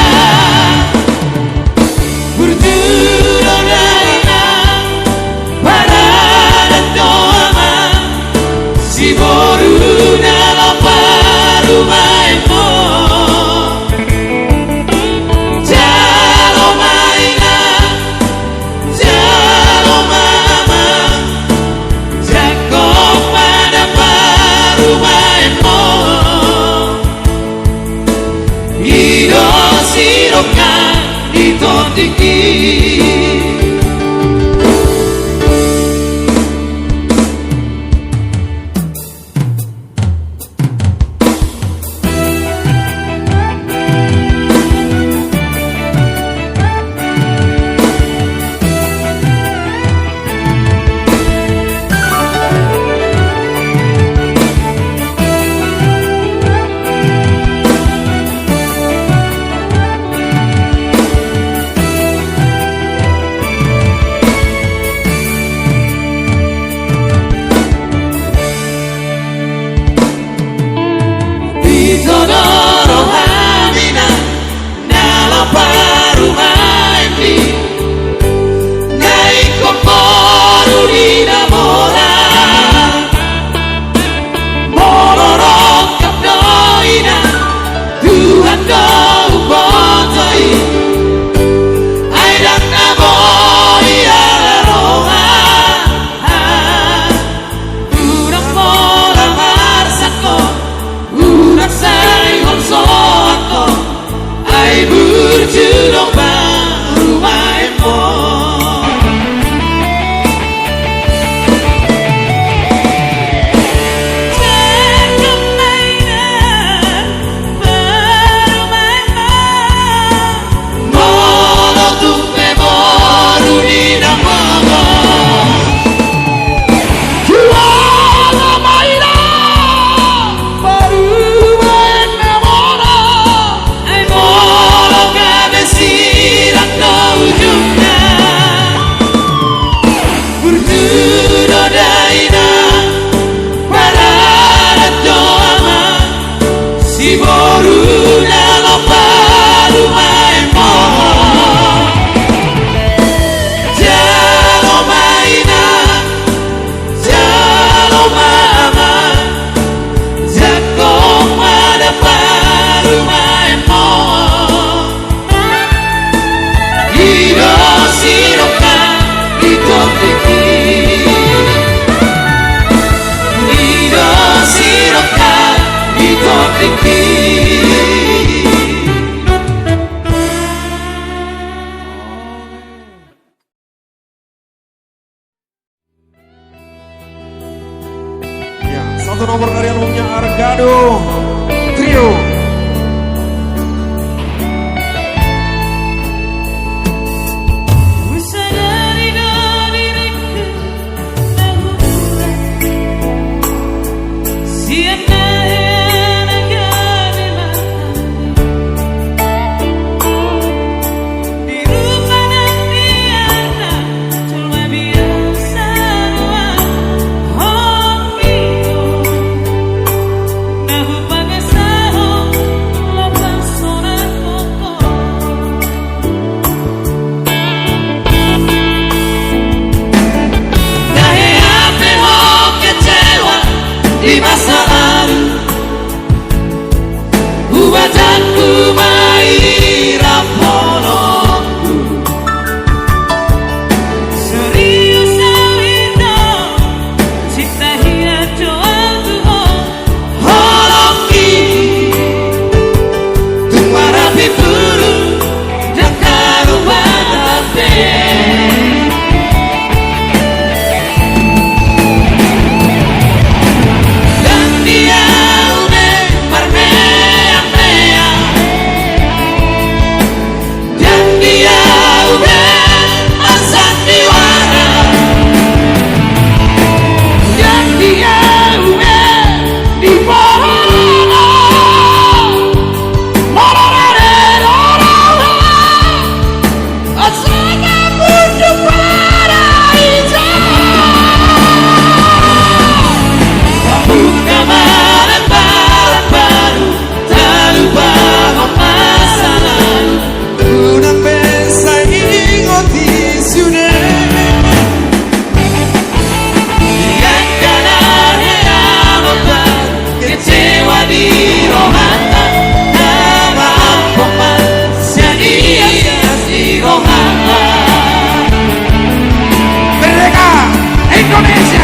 burju do dainang, paradan do amang, si boru na laho parumaenmon. Jalo ma inang, jalo ma amang, jangkon ma da parumaenmon. I do sirongkap ni tondingki. Ya, satu nomor dari albumnya Argado Trio. Di masa lalu, huatanku ma i rap holongku. Serius au ito, cinta hian do au tu ho. Holongki, tung marapi puru, dakaru batape. Dang dia ube marmeang-meang. Dang dia ube marsandiwara. Dang dia ube di pohon. Merdeka Indonesia.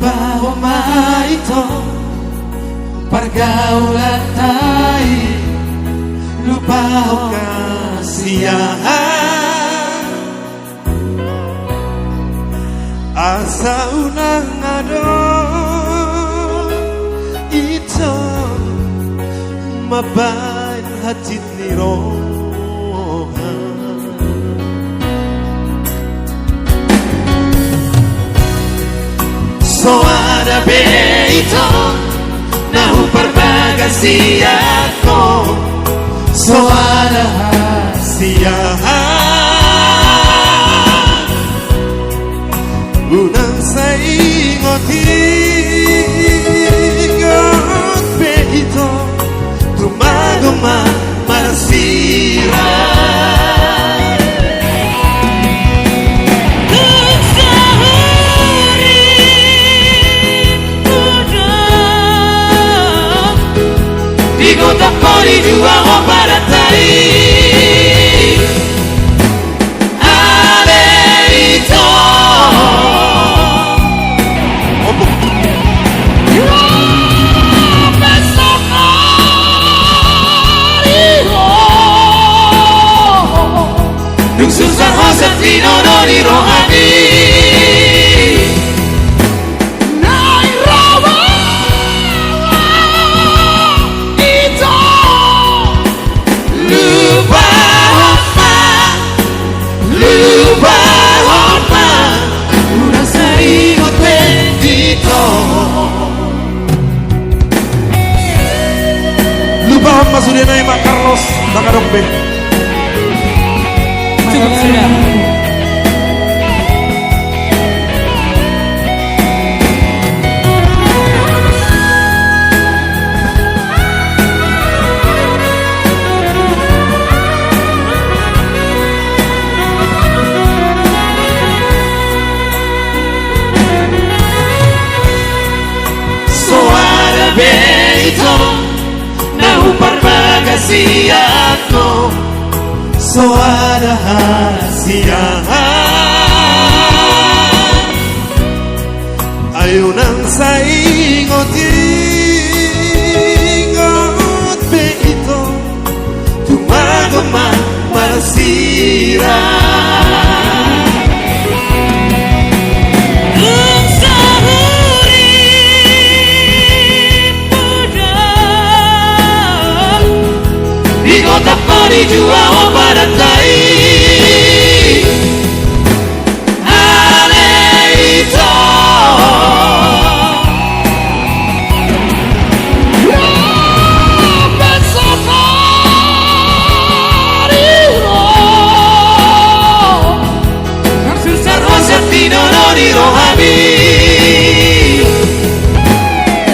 Lupahon ma ito pargaulanta i, lupahon hasiahan. Asa unang adong ito mambahen hansit ni roha. So ada be ito na huparbagasian ho, so ada hasiahan. Unang sai ingot-ingot be ito tumagomang marsirang. Tung sahurippu do digotap ho, dijual ho paranta i. Ale ito. Dung sursar ho sian tinodo ni rohami. Naeng ro ma ito. Lupahon ma, lupahon ma, unang sai ingot be ito. Lupahon ma sudena i, Mak Carlos, ndang adong be. Cukup sudah. So ada be ito na huparbagasian ho, so ada hasiahan. Ai unang sai ingot-ingot be ito tumagomang marsirang. Tung sahurippu do digotap ho, dijual ho paranta i. Ale ito. Sursar ho sian tinodo ni rohami.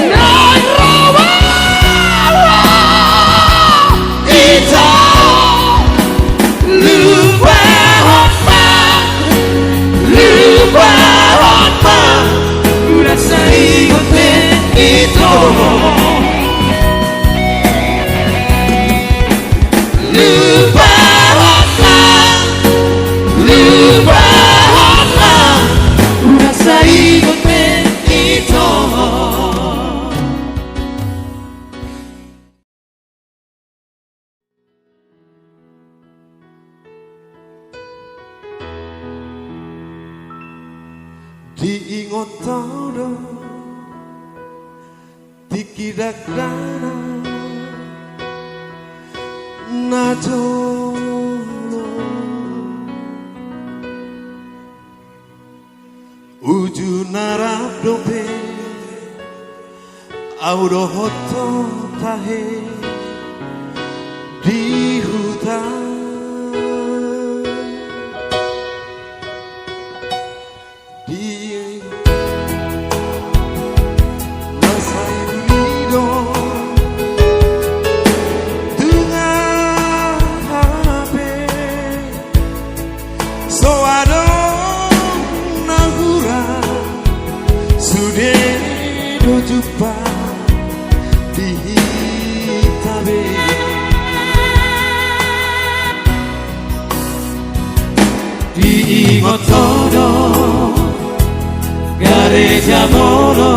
Naeng ro ma ito. Lupahon ma, lupahon ma, unang sai ingot be ito. Lupahon ma, lupahon ma, unang sai ingot be ito. Diingot ho do tingki dakdanak na jolo. Uju na rap dope ahu dohot ho tahe di huta. Di na sai uli do tung hape so adong na hurang, sude do jumpa di hita be. Diingot ho do gareja molo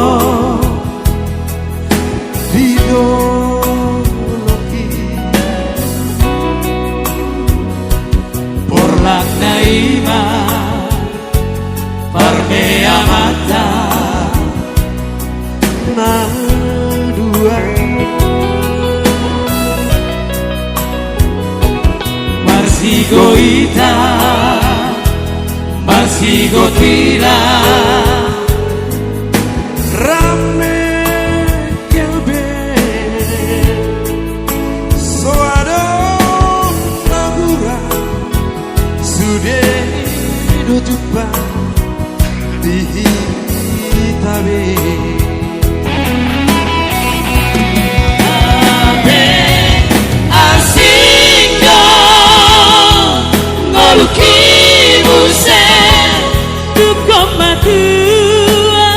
na dua. Marsigoitan, marsigotilan, rame gelbel, so adong na hurang, sude do jumpang di hita be. Hape asing do ngolungki muse, tung gok matua.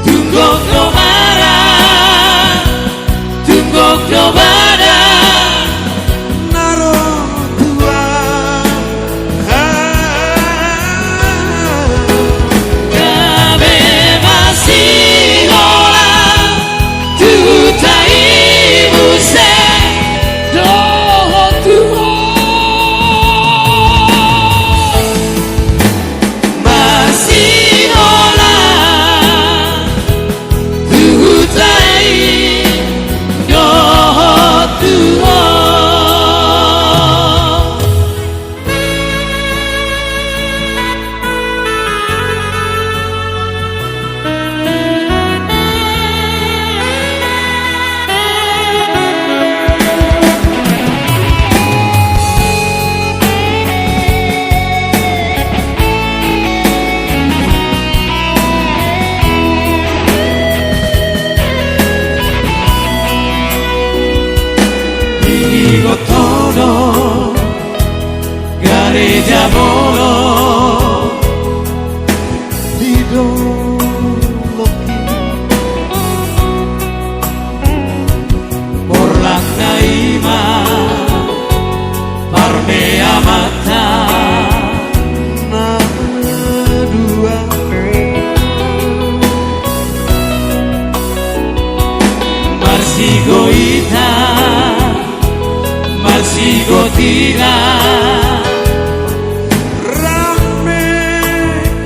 Tung gok do badan, tung gok do badan na ro tua. Gabe masihola tu huta i muse dohot tu ho. Masihola tu huta i dohot tu ho. Di gotono gareja bolon di dolok i, borlakna i ma parmeamanta na dua. Marsigoitan, marsigotilan, rame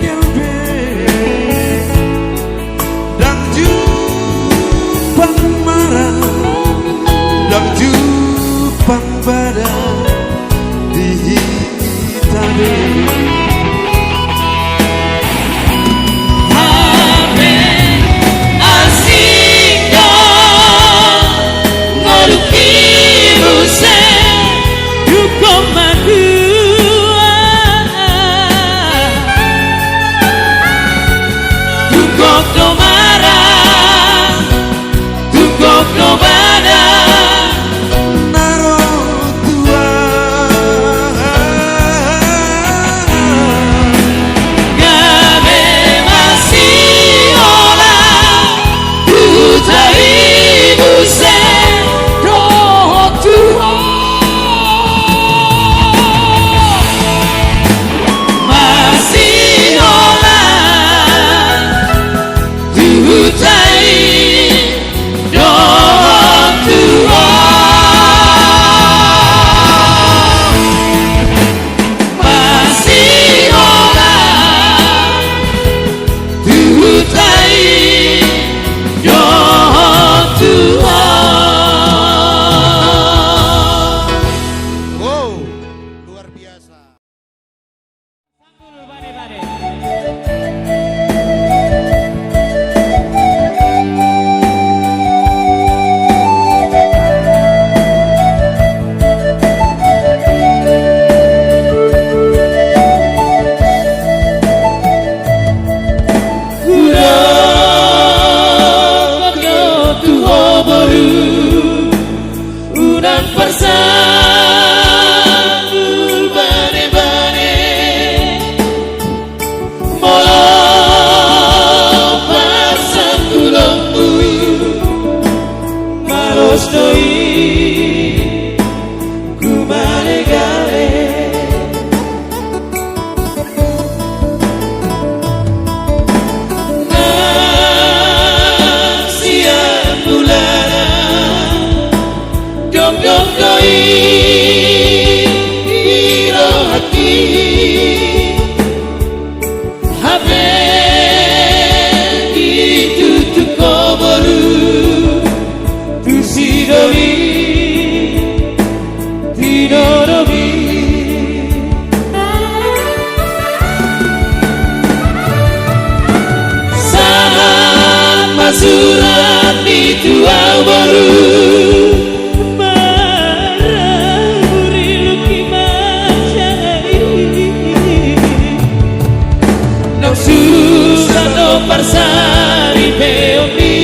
gelbel, ndang jumpang marang, ndang jumpang badan di hita be. Hape asing do ngolungki muse, tung gok matua. Hape ditutuk ho boru tu sidoli tinodomi. Sahat ma surat ni tu au boru. Marhuri luki ma sai. Nunga susah do parsaripeonmi,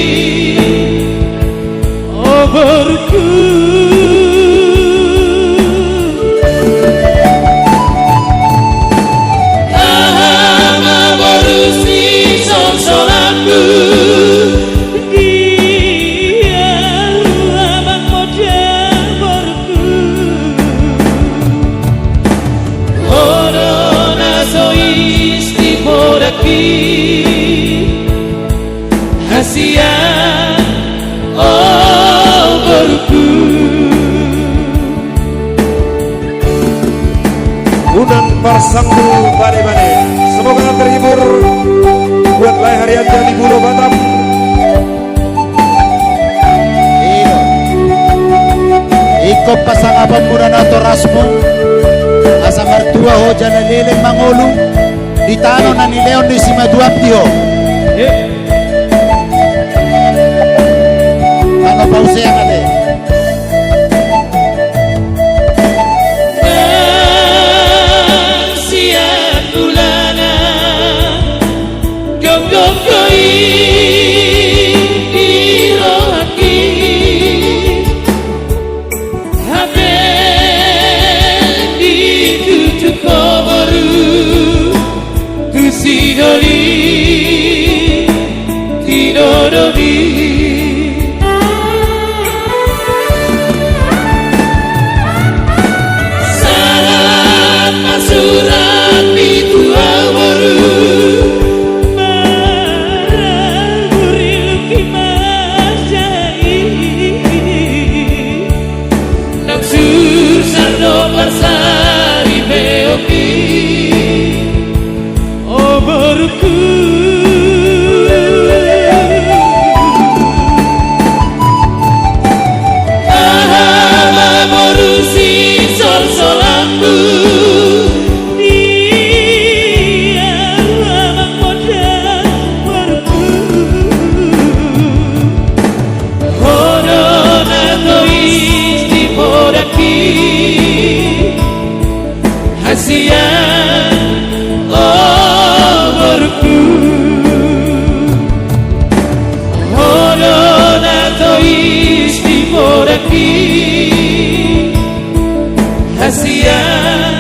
o borungku. Aha ma boru sisolsolangku. Dia amang modang borungku. Ho do na so istipodangki. Hasian, o borungku. Unang parsanggup bane-bane. Semoga terhibur buat Lae Haryanti di Pulo Batam. Iyo. Ingkon pasangaponmuna na torasmu, asa martua ho jala leleng mangolu di tano na nilehon ni simatuam di ho. Tano pausean ate. Sian mulana. Gomgom do i di rohangki. Hape ditutuk ho boru tu sidoli tinodomi. Sahat ma surat ni tu au boru. Marhuri luki ma sai. Nunga susah do parsaripeonmi, o borungku. Aha ma boru sisolsolangku. Dia amang modang borungku. Ho do na so istipodangki. Hasian, o borungku. Ho do na so istipodangki. Hasian,